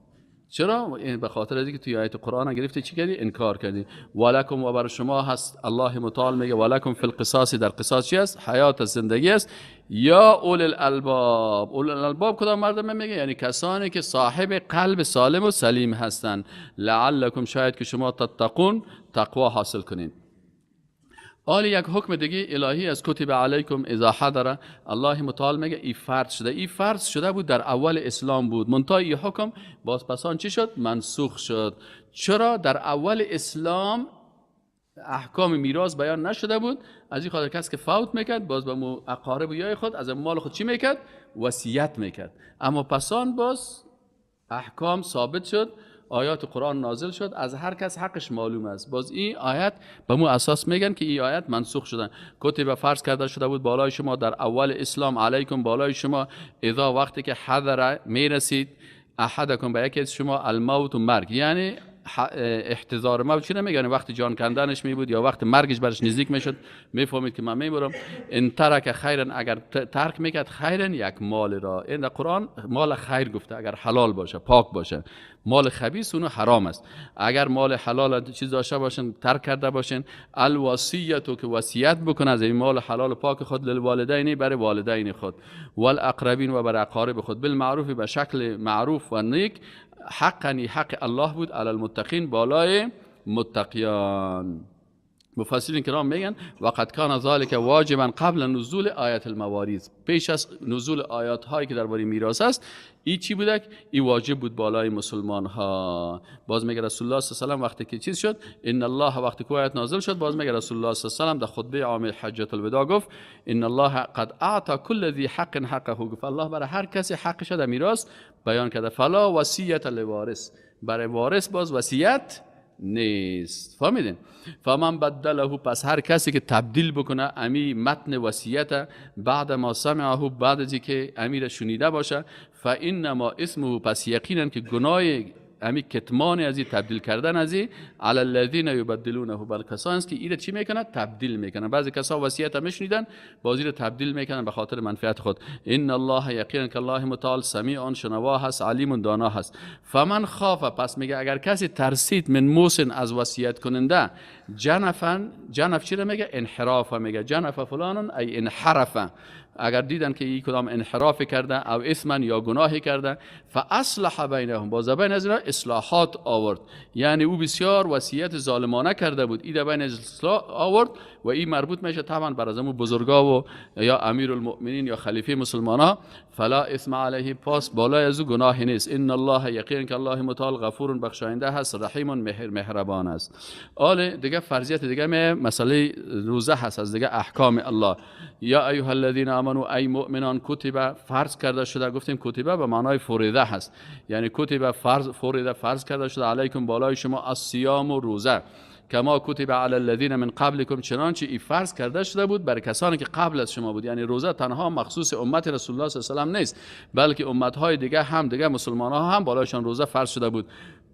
چرا؟ به خاطر از اینکه توی آیت قرآن گرفتی چی کردی؟ انکار کردی. ولکم و بر شما هست، الله متعال میگه ولکم فی القصاص، در قصاص چی است؟ حیات، زندگی است. یا اول الالباب، اول الالباب کدام مردم میگه؟ یعنی کسانی که صاحب قلب سالم و سلیم هستند. لعلکم شاید که شما تتقون، تقوا حاصل کنین. آلی یک حکم دیگه الهی از کتب علیکم اذا حضر، الله متعال میگه ای فرض شده، ای فرض شده بود در اول اسلام بود، منتها ای حکم باز پسان چی شد؟ منسوخ شد. چرا؟ در اول اسلام احکام میراث بیان نشده بود، از این خاطر کس که فوت میکرد باز به اقارب و یای خود از مال خود چی میکرد؟ وصیت میکرد. اما پسان باز احکام ثابت شد، آیات قرآن نازل شد، از هر کس حقش معلوم است. باز این آیت به مو اساس میگن که این آیت منسوخ شدن. کتب فرض کرده شده بود بالای شما در اول اسلام، علیکم بالای شما، اذا وقتی که حضر میرسید، احدکم به یکی از شما، الموت و مرگ، یعنی احتضار موت چی نمیگن، وقتی جان کندنش می بود یا وقت مرگش برش نزدیک میشد میفهمید که من میبرم. ان ترک خیرا، اگر ترک میکرد خیرا یک مال را، این در قرآن مال خیر گفته، اگر حلال باشه پاک باشه، مال خبیث اونو حرام است. اگر مال حلال چیز داشته باشن ترک کرده باشن، الوصیت که وصیت بکنه از این مال حلال پاک خود، للوالدین برای والدین خود، والاقربین و بر اقارب خود، بالمعروف به شکل معروف و نیک، حقا حق الله بود، علی المتقین بالای متقیان. مفسرین کرام میگن وقد کان ذلک واجبا قبل نزول آیات المواریث، پیش از نزول آیات هایی که درباره میراث است، این چی بوده؟ این واجب بود بالای مسلمان ها. باز میگه رسول الله صلی الله علیه و وقتی که چیز شد، ان الله، وقتی که آیات نازل شد، باز میگه رسول الله صلی الله علیه و در خطبه عام حجۃ الوداع گفت ان الله قد اعطى كل ذی حق حقه، گفت الله برای هر کسی حقش در میراث بیان کرده. فلا وصیت لوارث، برای وارث باز وصیت نیست. فهمیدین؟ فمن بدله، پس هر کسی که تبدیل بکنه امی متن وصیت بعد ما سمعه، بعد از که امیر شنیده باشه، فانما اسمه، پس یقینا که گناه امی کتمان از این تبدیل کردن از این، علی الذین یبدلونه، بل کسانی است که ایره چی میکنه؟ تبدیل میکنه. بعضی کسا وصیت میشنیدن بازی رو تبدیل میکنن به خاطر منفعت خود. ان الله یقینا که الله متعال سمیع شنوا هست، علیم دانا هست. فمن خاف، پس میگه اگر کسی ترسید، من موسن از وصیت کننده، جنفن، جنف چی رو میگه؟ انحراف میگه، جنف فلان ای انحرف، اگر دیدن که این کدام انحراف کرده او اثما یا گناهی کرده، فاصلح بینهم، باز بین از اینا اصلاحات آورد، یعنی او بسیار وصیت ظالمانه کرده بود، این بین اصلاح آورد و این مربوط میشه طبعا بر از بزرگا و یا امیرالمؤمنین یا خلیفه مسلمانا. فلا اثم علیه، پاس بالای از او گناهی نیست. ان الله یقینا که الله متعال غفور بخشاینده هست، رحیم مهربان است. آل دیگه فرضیت دیگه مسئله روزه هست از دیگه احکام الله. یا ایها الذین آمنوا ای مؤمنان، کتب فرض کرده شده، گفتیم کتب به معنای فریضه هست، یعنی کتب فرض، فریضه فرض کرده شده، علیکم بالای شما، الصیام و روزه، کما کتب علی الذین من قبلکم، چنانچه ای فرض کرده شده بود برای کسانی که قبل از شما بود. یعنی روزه تنها مخصوص امت رسول الله صلی الله علیه و سلم نیست، بلکه امتهای دیگه هم، دیگه مسلمان ها هم بالایشان روزه فرض شده بود.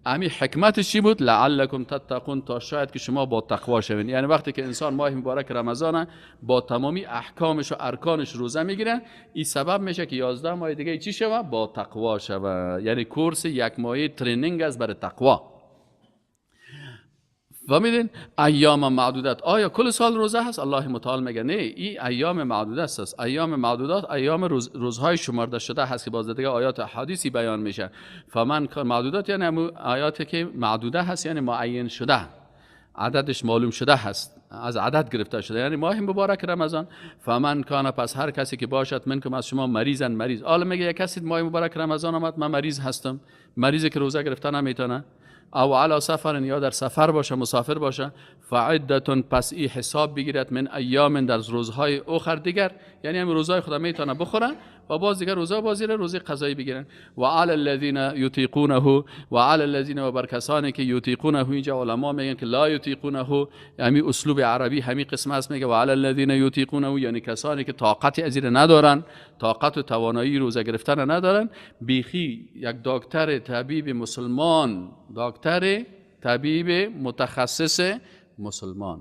امی حکمتش چی بود؟ لعلکم تتقون، تا شاید که شما با تقوا شوین. یعنی وقتی که انسان ماه مبارک رمضان با تمامی احکامش و ارکانش روزه میگیره، این سبب میشه که 11 ماه دیگه چی شوه؟ با تقوا شوه. یعنی کورس یک ماهه training است برای تقوا. فهمیدین؟ ایام معدودات. آیا کل سال روزه هست؟ الله متعال میگه نه، این ایام معدوده است. ایام معدودات ایام روزهای شمرده شده هست که باز دیگه آیات حدیثی بیان میشه. فمن معدودات یعنی آیاتی که معدوده هست، یعنی معین شده، عددش معلوم شده هست، از عدد گرفته شده، یعنی ماه مبارک رمضان. فمن کان، پس هر کسی که باشد، منکم از شما، مریضن مریض. حالا میگه یک کسی ماه مبارک رمضان آمد، من مریض هستم، مریضی که روزه گرفته نمیتونه، او علی سفر، یا در سفر باشه، مسافر باشه، فعدتون، پس ای حساب بگیرد، من ایام، در روزهای اخر دیگر، یعنی هم روزهای خدا میتونه بخوره و باز دیگر روزه بازی را روزه قضایی بگیرن. و علی الذین یطیقونه و علی الذین و بر کسانی که یطیقونه، اینجا علما میگن که لا یطیقونه، همین اسلوب عربی همین قسم است، میگه و علی الذین یطیقونه یعنی کسانی که طاقت از این ندارن، طاقت و توانایی روزه گرفتن ندارن. بیخی یک دکتر طبیب مسلمان، دکتر طبیب متخصص مسلمان،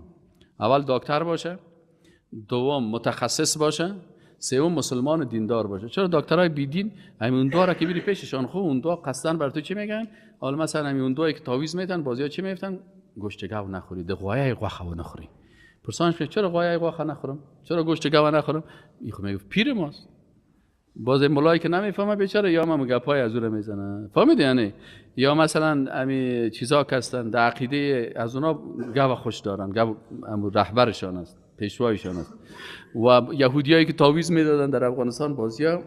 اول دکتر باشه، دوم متخصص باشه، سوم مسلمان دیندار باشه. چرا دکترای بی دین همین اون دو را که میری پیششان، خب اون دو قصدن بر تو چی میگن؟ حالا مثلا همین اون دوی که تعویذ میدن بازیا چی میگفتن؟ گوشت گاو نخوری، د غوایه غوخه نخوری. پرسانش میگه چرا غوایه غوخه نخورم؟ چرا گوشت گاو نخورم؟ این خب میگه پیر ماست. باز مولایی که نمیفهمه بیچاره یا ما گپای از او میزنه، فهمیدی یعنی؟ یا مثلا امی چیزا که هستن در عقیده از اونا گاو خوش دارن، گاو رهبرشان است، پیشوایشان است. و یهودیایی که تعویذ میدادن در افغانستان، بازیا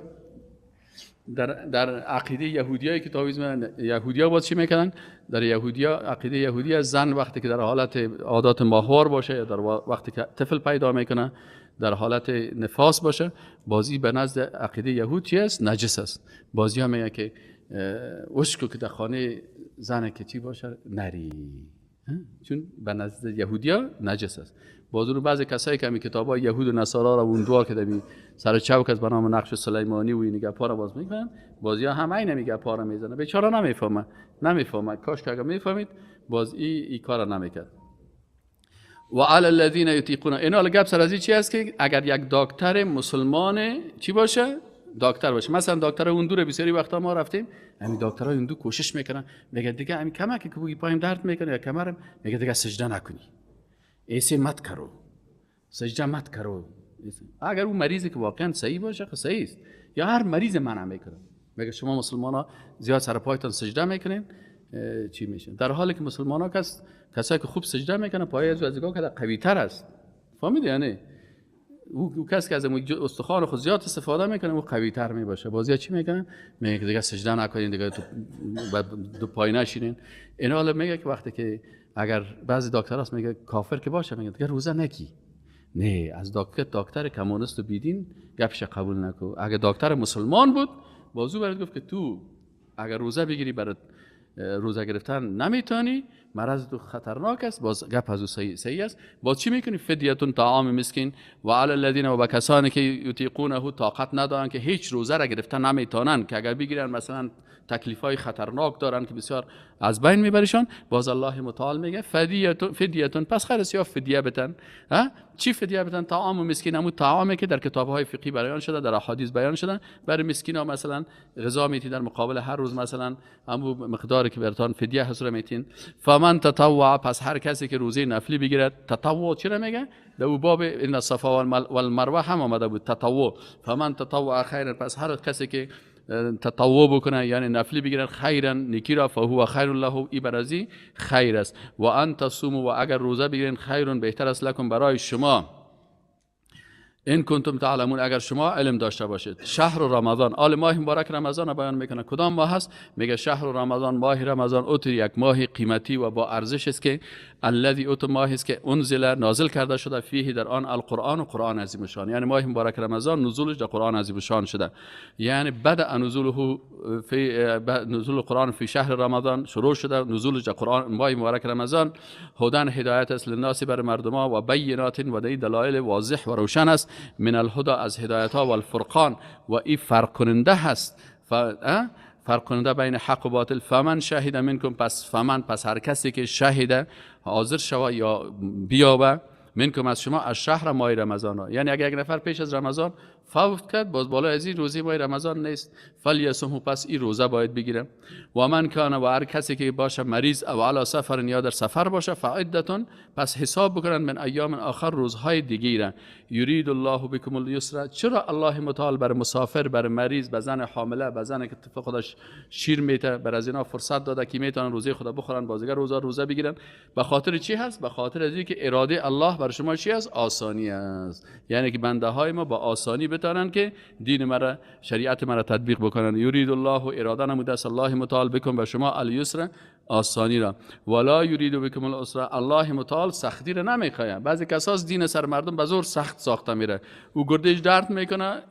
در عقیده یهودیایی که تعویذ میدادن، یهودیا باز چی میکردن؟ در یهودیا عقیده یهودی از زن وقتی که در حالت عادات ماهوار باشه یا در وقتی که طفل پیدا میکنه در حالت نفاس باشه، بازی به نزد عقیده یهود چی است؟ نجس است. بازی ها میگه که اشکو که در خانه زن که چی باشه نری، چون به نزد یهودیا نجس است. باز رو بعضی کسایی که همین کتابای یهود و نصارا را اون دوار که دمی سر چوک از به نام نقش سلیمانی و این گپا را باز میکنن، بازی ها هم عین همین گپا را میزنه. بیچاره نمیفهمه، نمیفهمه. کاش که اگر میفهمید باز ای کارا نمیکرد. و علی الذین یطیقون، اینا گپ سر از چی است که اگر یک دکتر مسلمان چی باشه؟ دکتر باشه. مثلا دکتر اون دور بسیاری وقتا ما رفتیم، همین دکترای اون دو کوشش میکنن، میگه دیگه همین کمک که بگی پایم درد میکنه یا کمرم، میگه دیگه سجده نکنی، ایسه مت کرو، سجده مت کرو. اگر اون مریضی که واقعا صحیح باشه خب صحیح است، یا هر مریض منع میکنه، میگه شما مسلمانا زیاد سر پایتون سجده میکنین چی میشه، در حالی که مسلمانا کسایی که خوب سجده میکنه پای از ازگاه که قوی تر است، فهمیدی یعنی؟ او کس که از استخوان خود زیاد استفاده میکنه او قوی تر میباشه. بازی چی میکنن؟ میگه دیگه سجده نکنین، دیگه دو پای نشینین. اینا حالا میگه که وقتی که اگر بعضی دکتراست میگه کافر که باشه، میگه دیگه روزه نکی. نه، از دکتر کمونیست و بیدین گپش قبول نکو. اگر دکتر مسلمان بود بازو برات گفت که تو اگر روزه بگیری برات روزه گرفتن نمیتونی، مرض تو خطرناک است، باز گپ از او صحیح است. باز چی میکنی؟ فدیتون طعام مسکین و علی الذین و کسانی که یطیقونه طاقت ندارن که هیچ روزه را گرفتن نمیتونن، که اگر بگیرن مثلا تکلیفای خطرناک دارن که بسیار از بین میبرشان، باز الله متعال میگه فدیتون، پس خیر است یا فدیه بتن. چی فدیه بتن؟ طعام و مسکین، همون طعامی که در کتاب‌های فقهی بیان شده، در احادیث بیان شده. برای مسکینا مثلا غذا میتین در مقابل هر روز مثلا همون مقداری که براتون فدیه هست رو میتین. فمن تطوع، پس هر کسی که روزه نفلی بگیرد. تطوع چرا میگه؟ در باب ان الصفا والمروه هم آمده بود تطوع. فمن تطوع خیرا، پس هر کسی که تطوع بکنه یعنی نفلی بگیرن، خیرا نیکی را، فهو خیر له، ای برازی خیر است. و ان تصوموا، و اگر روزه بگیرین، خیرون بهتر است لکم برای شما، ان کنتم تعلمون، اگر شما علم داشته باشید. شهر رمضان، آل ماه مبارک رمضان بیان میکنه. کدام ماه هست؟ میگه شهر رمضان، ماه رمضان اوت یک ماه قیمتی و با ارزش است که الذی اوت ماه است که انزل نازل کرده شده فیه در آن القرآن و قرآن عظیم شان، یعنی ماه مبارک رمضان نزولش در قرآن عظیم شان شده، یعنی بدا نزوله فی نزول القرآن فی شهر رمضان، شروع شده نزولش در قرآن ماه مبارک رمضان. هدن هدایت است للناس بر مردم و بینات و دلایل واضح و روشن است، من الهدى از هدایت ها، و الفرقان و ای فرق کننده هست، فرق کننده بین حق و باطل. فمن شهد منکم، پس فمن، پس هر کسی که شهد حاضر شوه یا بیابه، منکم از شما، از شهر ماه رمضان، یعنی اگر یک نفر پیش از رمضان فوت کرد باز بالای از این روزه ماه رمضان نیست، فلیصمه، پس این روزه باید بگیره. و من کان، و هر کسی که باشه مریض او علی سفر یا در سفر باشه، فعدتون، پس حساب بکنن من ایام آخر، روزهای دیگه. یرید الله بكم اليسر، چرا الله متعال بر مسافر، بر مریض، به زن حامله، به زن که طفل خودش شیر میته، بر از اینا فرصت داده که میتونن روزه خدا بخورن، بازیگر روزه بگیرن. به خاطر چی هست؟ به خاطر از اینکه اراده الله بر شما چی است؟ آسانی است. یعنی که بنده های ما با آسانی بتانن که دین مرا، شریعت مرا تطبیق بکنن. یرید الله، اراده نموده است الله متعال بکن به شما الیسر، آسانی را، ولا یرید بکم العسر، الله متعال سختی را نمیخواد. بعضی کساس دین سر مردم به زور سخت ساخته میره، او گردش درد میکنه،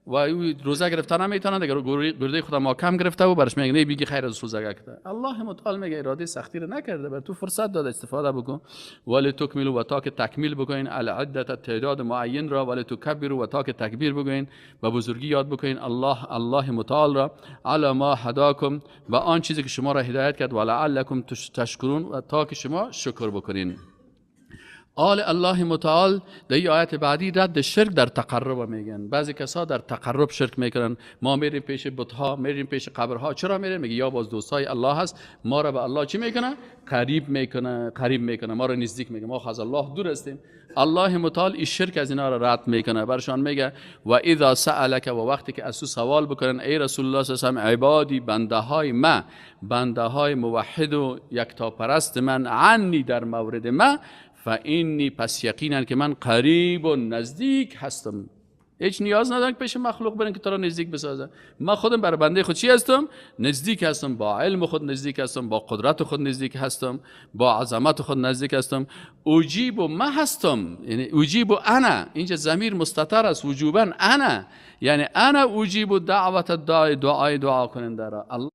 و او روزه گرفته نمیتونه دیگه، گرده خدا محکم گرفته و برش میگه نه بیگی خیر از روزه گرفته. الله متعال میگه اراده سختی رو نکرده، بر تو فرصت داده استفاده بکن. ولی تکملوا و تا که تکمیل بکنین العده تعداد معین را، ولی تکبروا و تا که تکبیر بگوین و بزرگی یاد بکنین الله متعال را، علی ما هداکم و آن چیزی که شما را هدایت کرد، ولعلکم تشکرون و تا که شما شکر بکنین. آل الله متعال در این آیت بعدی رد شرک در تقرب میگن. بعضی کسا در تقرب شرک میکنن. ما میریم پیش بتها، میریم پیش قبرها. چرا میریم؟ میگه یا باز دوستای الله هست، ما را به الله چی میکنه؟ قریب میکنه، قریب میکنه، ما را نزدیک میکنه، ما از الله دور هستیم. الله متعال این شرک از اینا را رد میکنه. برشان میگه و اذا سألک و وقتی که از تو سوال بکنن ای رسول الله صلی الله علیه و آله، عبادی بنده های ما، بنده های موحد و یکتاپرست من، عنی در مورد ما، فانی پس یقینا که من قریب و نزدیک هستم. هیچ نیاز ندارم که پیش مخلوق برن که تو را نزدیک بسازن. من خودم بر بنده خود چی هستم؟ نزدیک هستم. با علم خود نزدیک هستم، با قدرت خود نزدیک هستم، با عظمت خود نزدیک هستم. اجیب و ما هستم، یعنی اجیب و انا، اینجا ضمیر مستتر است وجوبا انا، یعنی انا اجیب دعوت الداعی، دعای دعا کننده را. الله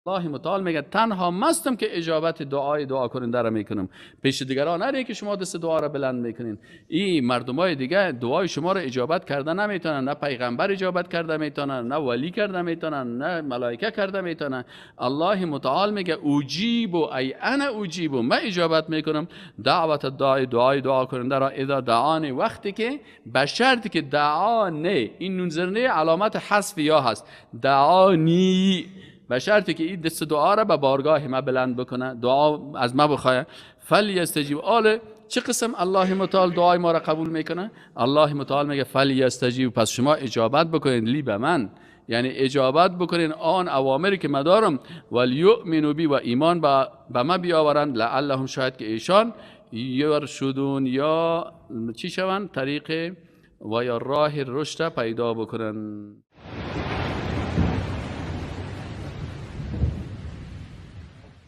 متعال میگه تنها مستم که اجابت دعای دعا کننده را میکنم. پیش دیگران نره که شما دست دعا را بلند میکنین. این مردمای دیگه دعای شما را اجابت کرده نمیتونن، نه پیغمبر اجابت کرده میتونن، نه ولی کرده میتونن، نه ملائکه کرده میتونن. الله متعال میگه اجیب و ای انا اجیب، من اجابت میکنم دعوت الداعی، دعای دعا کننده را، اذا دعانی، وقتی که به شرطی که دعانه، این نون زرنه علامت حذف یا هست، دعانی به شرطی که این دست دعا را به بارگاه ما بلند بکنه، دعا از ما بخواه. فلیستجیب آله، چه قسم الله متعال دعای ما را قبول میکنه؟ الله متعال میگه فلیستجیب، پس شما اجابت بکنین لی به من، یعنی اجابت بکنین آن اوامری که من دارم، ولیؤمنوا بی و ایمان به ما بیاورند، لعلهم شاید که ایشان یرشدون یا چی شوند؟ طریق و یا راه رشد پیدا بکنن.